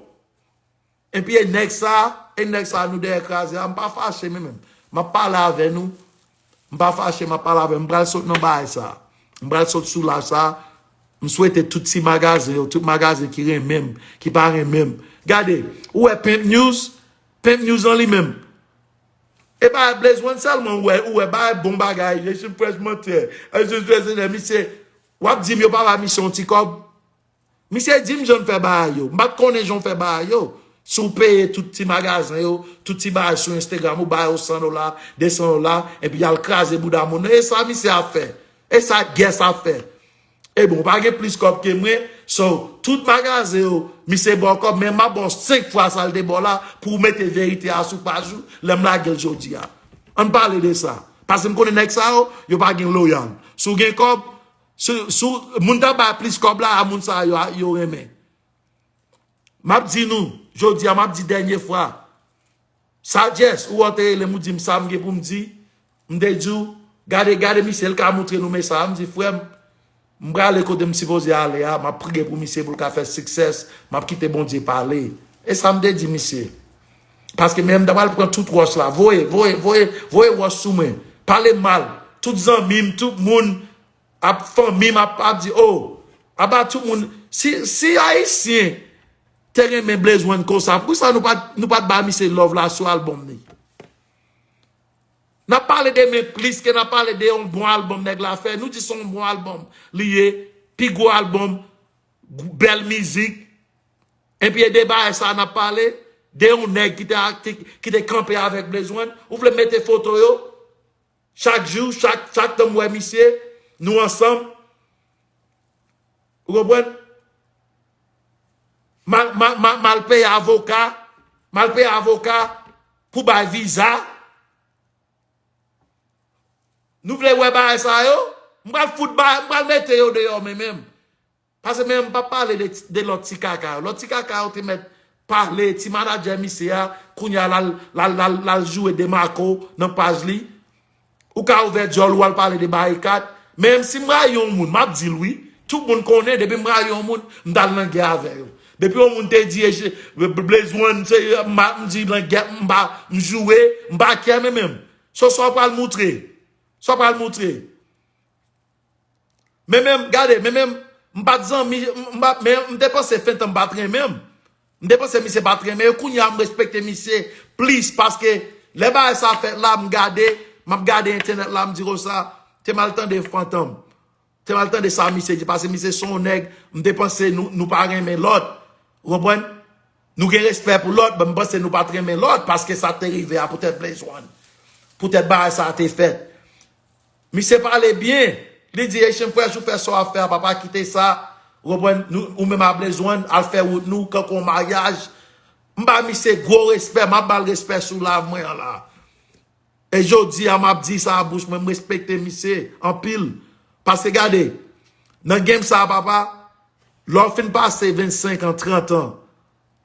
Epi e nèg sa, e nèg sa nou dèyè kraze a, m pa fache men menm. M ap pale avè nou, m pa fache, m ap pale avè nou. M pral sot nan bagay sa. M pral sot sou live sa. M swete tout ti magazen yo, tout magazen ki renmen m, ki pa renmen m. Gade, ou wè Pimp News? Pimp News an li menm. E pa Blaze One sèlman ou wè, ou wè bagay bon bagay, Haitian Fresh mantè, Haitian Fresh enè, misye, w ap di m yo pa ba misye yon ti kòb? Misye di m jan l fè bagay yo. M pa t konnen jan w fè bagay yo. Si w peye tout ti magazen yo, tout ti bagay sou Instagram, ou ba yo san dola, de san dola, epi y al kraze bouda moun nan. E sa misye ap fè. E sa guest ap fè. E bon, ou pa gen plis kòb ke mwen. So, tout magazen yo, misye ba w kòb, men m ap ba w senk fwa sa l te ba w la pou w mete verite a sou paj ou lè m lage l jodi a. Ann pale de sa. Paske m konnen nèg sa yo, yo pa gen loyal. Si w gen kòb, si, si w- moun t ap bay plis kòb la, a moun sa yo, yo renmen. M ap di nou, jodi a, m ap di dènye fwa. Sagesse, ou wè w te rele m, ou di m sa m gen pou m di. M te di w, gade, gade misye, l ka montre nou mesaj. M di, frè m, m prale kote m sipoze ale a, m ap priye pou misye pou l ka fè success, m ap kite Bondye pale. E sa m te di misye. Paske men m ta pral pran tout wòch la, voye, voye, voye, voye wòch sou mwen. Pale mal. Tout zanmi m, tout moun ap, fanmi m ap, ap di, oh, aba tout moun. Si, si Ayisyen te renmen Blaze One konsa, poukisa nou pa t, nou pa t ba misye love la sou album li? N ap pale de men plis ke n ap pale de yon bon album nèg la fè. Nou di se yon bon album li ye, pi gwo album, bèl mizik. Epi e de bagay sa n ap pale, de yon nèg ki te, ki, ki te kanpe avèk Blaze One. Ou vle mete foto yo? Chak jou, chak, chak tan m wè misye, nou ansanm. Ou konprann? M al, m al, m al, m al peye avoka, m al peye avoka pou bay viza. Nou vle wè bagay sa yo? M pral fout bagay, m pral mete yo deyò men menm. Paske men m pa pale de, de lòt ti kaka yo. Lòt ti kaka yo te mèt pale, ti manadjè misye a, kounye a l al, l al, l al, l al joure Demarco nan paj li. Ou ka ouvè djòl ou al pale de Barikad. Men si m rayi yon moun, m ap di l wi. Tout moun konnen, depi m rayi yon moun, m t al nan gè avè yo. Depi yon moun te di, e, je- Blaze One, se, m a- m di nan gè, m pa, m joure, m pa kè men menm. So, sa w pral moutre? Sa w pral moutre? Men menm, gade, men menm, m pa t zanmi, m, m pa, men m te panse Fenton pa t renmen m. M te panse misye pa t renmen yo. Kounye a, m respekte misye plis, paske lè bagay sa fèt la, m gade, m ap gade entènèt la, m di konsa, te m al tande Fantom. Te m al tande sa misye di, paske misye se yon nèg, m te panse nou, nou pa renmen lòt. Ou konprann? Nou gen respè pou lòt, men m panse nou pa t renmen lòt, paske sa te rive a poutèt Blaze One. Poutèt bagay sa te fèt. Misye pale byen. Li di, Haitian Fresh, ou fè sa w ap fè a, papa, kite sa. Ou konprann? Nou, ou menm a Blaze One, al fè wout nou, kankou yon maryaj. M ba misye gwo respè, m ap ba l respè sou live mwen an la. E jodi a, m ap di sa a bouch mwen, m respekte misye anpil. Paske gade, nan game sa a, papa, lè w fin pase vennsenk an, trant an,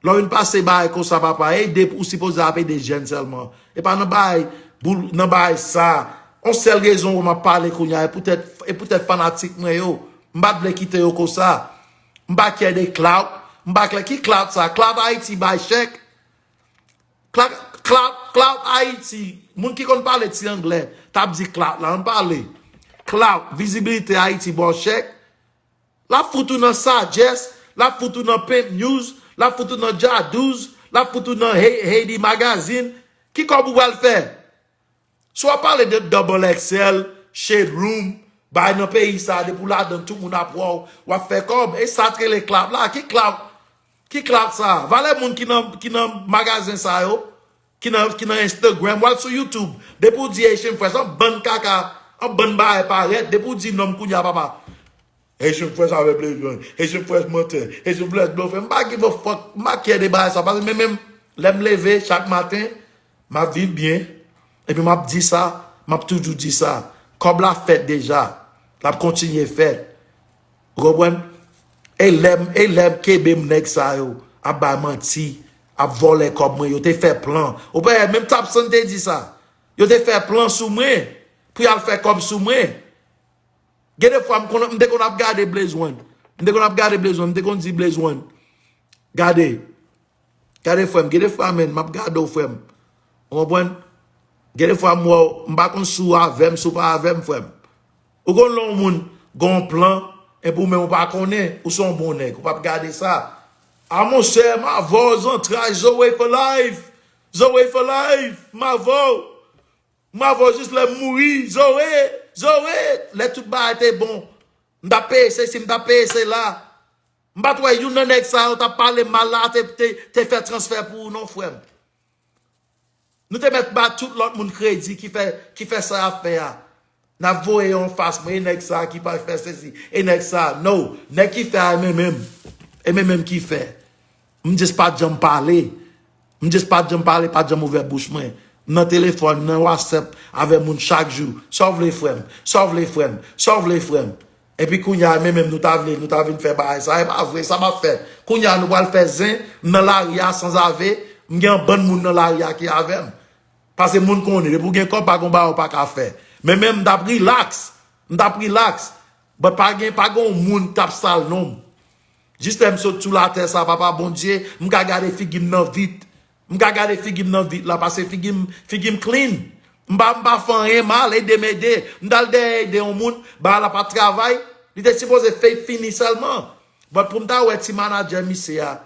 lè w vin pase bagay konsa, papa, ede, ou sipoze ap ede jèn sèlman. E pa nan bagay, boul, nan bagay sa. On sèl rezon w m ap pale kounye a, e poutèt, e poutèt fanatik mwen yo. M pa t vle kite yo konsa. M pa care de clout. M pa care ki clout sa. Clout Haiti bay chèk. Clout, clout, clout Haiti. Moun ki konn pale ti anglè, t ap di clout la. Ann pale. Clout, vizibilite Haiti ba w chèk. L ap fout ou nan Sagesse, l ap fout ou nan Pimp News, l ap fout ou nan Jaduz, l ap fout ou nan Hey- Haiti Magazine. Ki kòb ou pral fè? Si w ap pale de Double X L, Shade Room, bay nan peyi sa, depi w ladan tout moun ap wè w, w ap fè kòb. E sa t rele clout la. Ki clout? Ki clout sa? Valè moun ki nan, ki nan magazen sa yo, ki nan, ki nan Instagram, w al sou YouTube. Depi w di Haitian Fresh, yon bann kaka, yon bann bagay parèt. Depi w di non m kounye a, papa. Haitian Fresh avè Blaze One. Haitian Fresh mantè. Haitian Fresh blofè. M pa give a fuck. M pa care de bagay sa. Paske men menm, lè m leve chak maten, m ap viv byen. Epi m ap di sa, m ap toujou di sa. Kòb la fèt deja. L ap kontinye fèt. Ou konprann? E lè m, e lè m kenbe m nèg sa yo ap bay manti, ap vòlè kòb mwen, yo te fè plan. Ou pa wè, menm Tapson te di sa. Yo te fè plan sou mwen pou y al fè kòb sou mwen. Gen de fwa m konn, m te konn ap gade Blaze One. M te konn ap gade Blaze One, m te konn di Blaze One, gade, gade frè m, gen de fwa menm, m ap gade w frè m. Ou konprann? Gen de fwa m wè w, m pa konn si w avè m, si w pa avè m frè m. Ou konn lè yon moun gen yon plan, epi ou menm ou pa konnen, ou se yon bon nèg, ou p ap gade sa. A monchè, m avè w zantray, Zoe for life. Zoe for life, m avè w. M avè w jis lè m mouri, Zoe, Zoe. Lè tout bagay te bon, m t ap peye sesi, m t ap peye sela. M pa t wè youn nan nèg sa yo t ap pale mal la te, te, te fè transfè pou ou non, frè m. Nou te mèt ba tout lòt moun kredi ki fè, ki fè sa y ap fè a. N ap voye yo anfas mwen, e nèg sa ki pa fè sesi, e nèg sa, no. Nèg ki fè a, e men menm. E men menm ki fè. M just pa t janm pale. M just pa t janm pale, pa t janm ouvè bouch mwen. M nan telefòn, m nan WhatsApp avè moun chak jou. Sa w vle, frè m? Sa w vle, frè m? Sa w vle, frè m? Epi kounye a, men menm nou ta vle, nou ta vin fè bagay sa. E pa vre, sa p ap fèt. Kounye a, nou pral fè zen, m nan lari a sanzave, m gen yon bann moun nan lari a ki avè m. Paske moun konnen, depi w gen kòb, pa gen bagay ou pa ka fè. Men menm m t ap relax, m t ap relax. But pa gen, pa gen yon moun k t ap sal non m. Jis lè m sot sou latè sa, papa Bondye, m ka gade figi m nan vit. M ka gade figi m nan vit la, paske figi m, figi m clean. M pa, m pa fè anyen mal, ede m ede. M t al dèyè ede yon moun, bagay la pa t travay. Li te sipoze fake fini sèlman. But pou m ta wè ti manadjè misye a,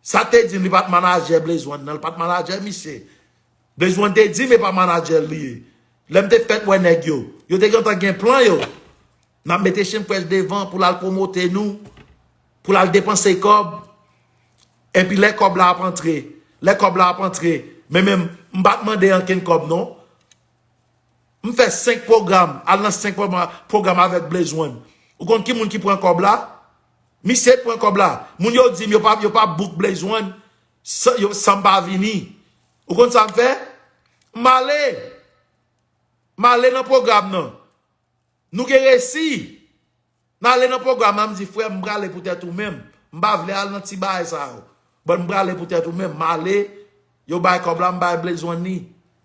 sa te di m li pa t manadjè Blaze One nan, li pa t manadjè misye. Blaze One te di m e pa manadjè l li ye. Lè m te fèk wè nèg yo, yo te gentan gen plan yo. N ap mete Haitian Fresh devan pou l al pwomote nou, pou l al depanse kòb. Epi lè kòb la ap antre, lè kòb la ap antre, men menm, m pa t mande ankenn kòb non. M fè senk pwogram, al nan senk pwogram, pwogram avèk Blaze One. Ou konn ki moun ki pran kòb la? Misye t pran kòb la. Moun yo di m yo pa, yo pa book Blaze One san, yo, san m pa vini. Ou konn sa m fè? M ale. M ale nan pwogram nan. Nou gen resi. N ale nan pwogram nan, m di, frè m, m prale poutèt ou menm. M pa vle al nan ti bagay sa yo. But m prale poutèt ou menm. M ale, yo bay kòb la, m bay Blaze One li.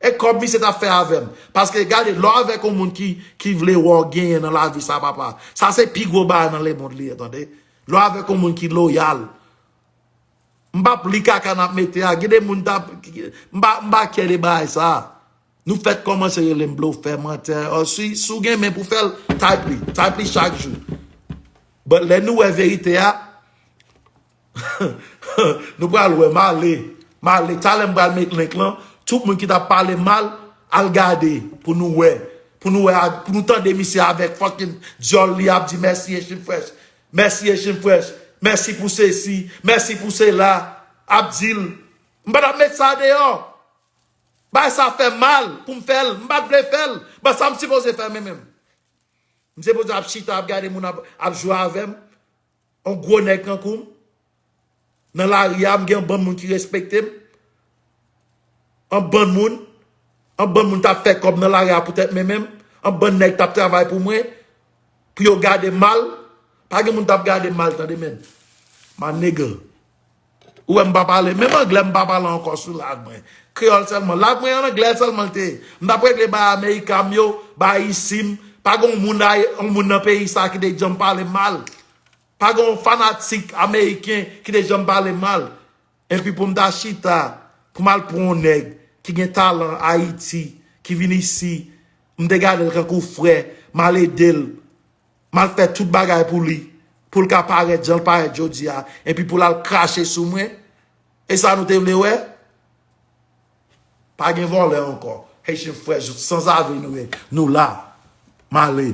E kòb misye t ap fè avè m. Paske gade, lè w avèk yon moun ki, ki vle wè w genyen nan lavi sa, papa, sa se pi gwo bagay nan lemonn li ye, tande. Lè w avèk yon moun ki loyal, m p ap li kaka n ap mete a. Gen de moun t ap, m pa, m pa care de bagay sa. Nou fèk kòmanse rele m blofè, mantè. Ò, si, si w gen men pou fè l, type li. Type li chak jou. But lè nou wè verite a, nou pral wè, m ale. M ale. Talè m pral met link lan. Tout moun ki t ap pale mal, al gade pou nou wè. Pou nou wè, pou nou tande misye avèk fucking dyòl li ap di mèsi Haitian Fresh. Mèsi Haitian Fresh. Mèsi pou sesi. Mèsi pou sela. Ap di l. M pa t ap met sa deyò. Bagay sa fè m mal pou m fè l. M pa t vle fè l. But sa m sipoze fè men menm. M sipoze ap chita, ap gade moun ap, ap jwe avè m. Yon gwo nèg tankou m. Nan lari a, m gen yon bann moun ki respekte m. Yon bann moun. Yon bann moun t ap fè kòb nan lari a poutèt mwen menm. Yon bann nèg t ap travay pou mwen. Pou yo gade m mal. Pa gen moun t ap gade m mal, tande, men. My nigga. Ou wè m pa pale. Menm anglè m pa pale ankò sou live mwen. Kreyòl sèlman. Live mwen an anglè sèlman l te ye. M t ap regle bay America m yo, bay isi m. Pa gen yon moun, yon moun nan peyi sa ki te janm pale m mal. Pa gen yon fanatik ameriken ki te janm pale m mal. Epi pou m ta chita, pou m al pran yon nèg ki gen talan Ayiti, ki vin isi, m te gade l tankou frè, m al ede l, m al fè tout bagay pou li, pou l ka parèt jan l parèt jodi a, epi pou l al krache sou mwen. E sa nou te vle wè? Pa gen vòlè ankò. Haitian Fresh, sanzave nou ye. Nou la. M ale.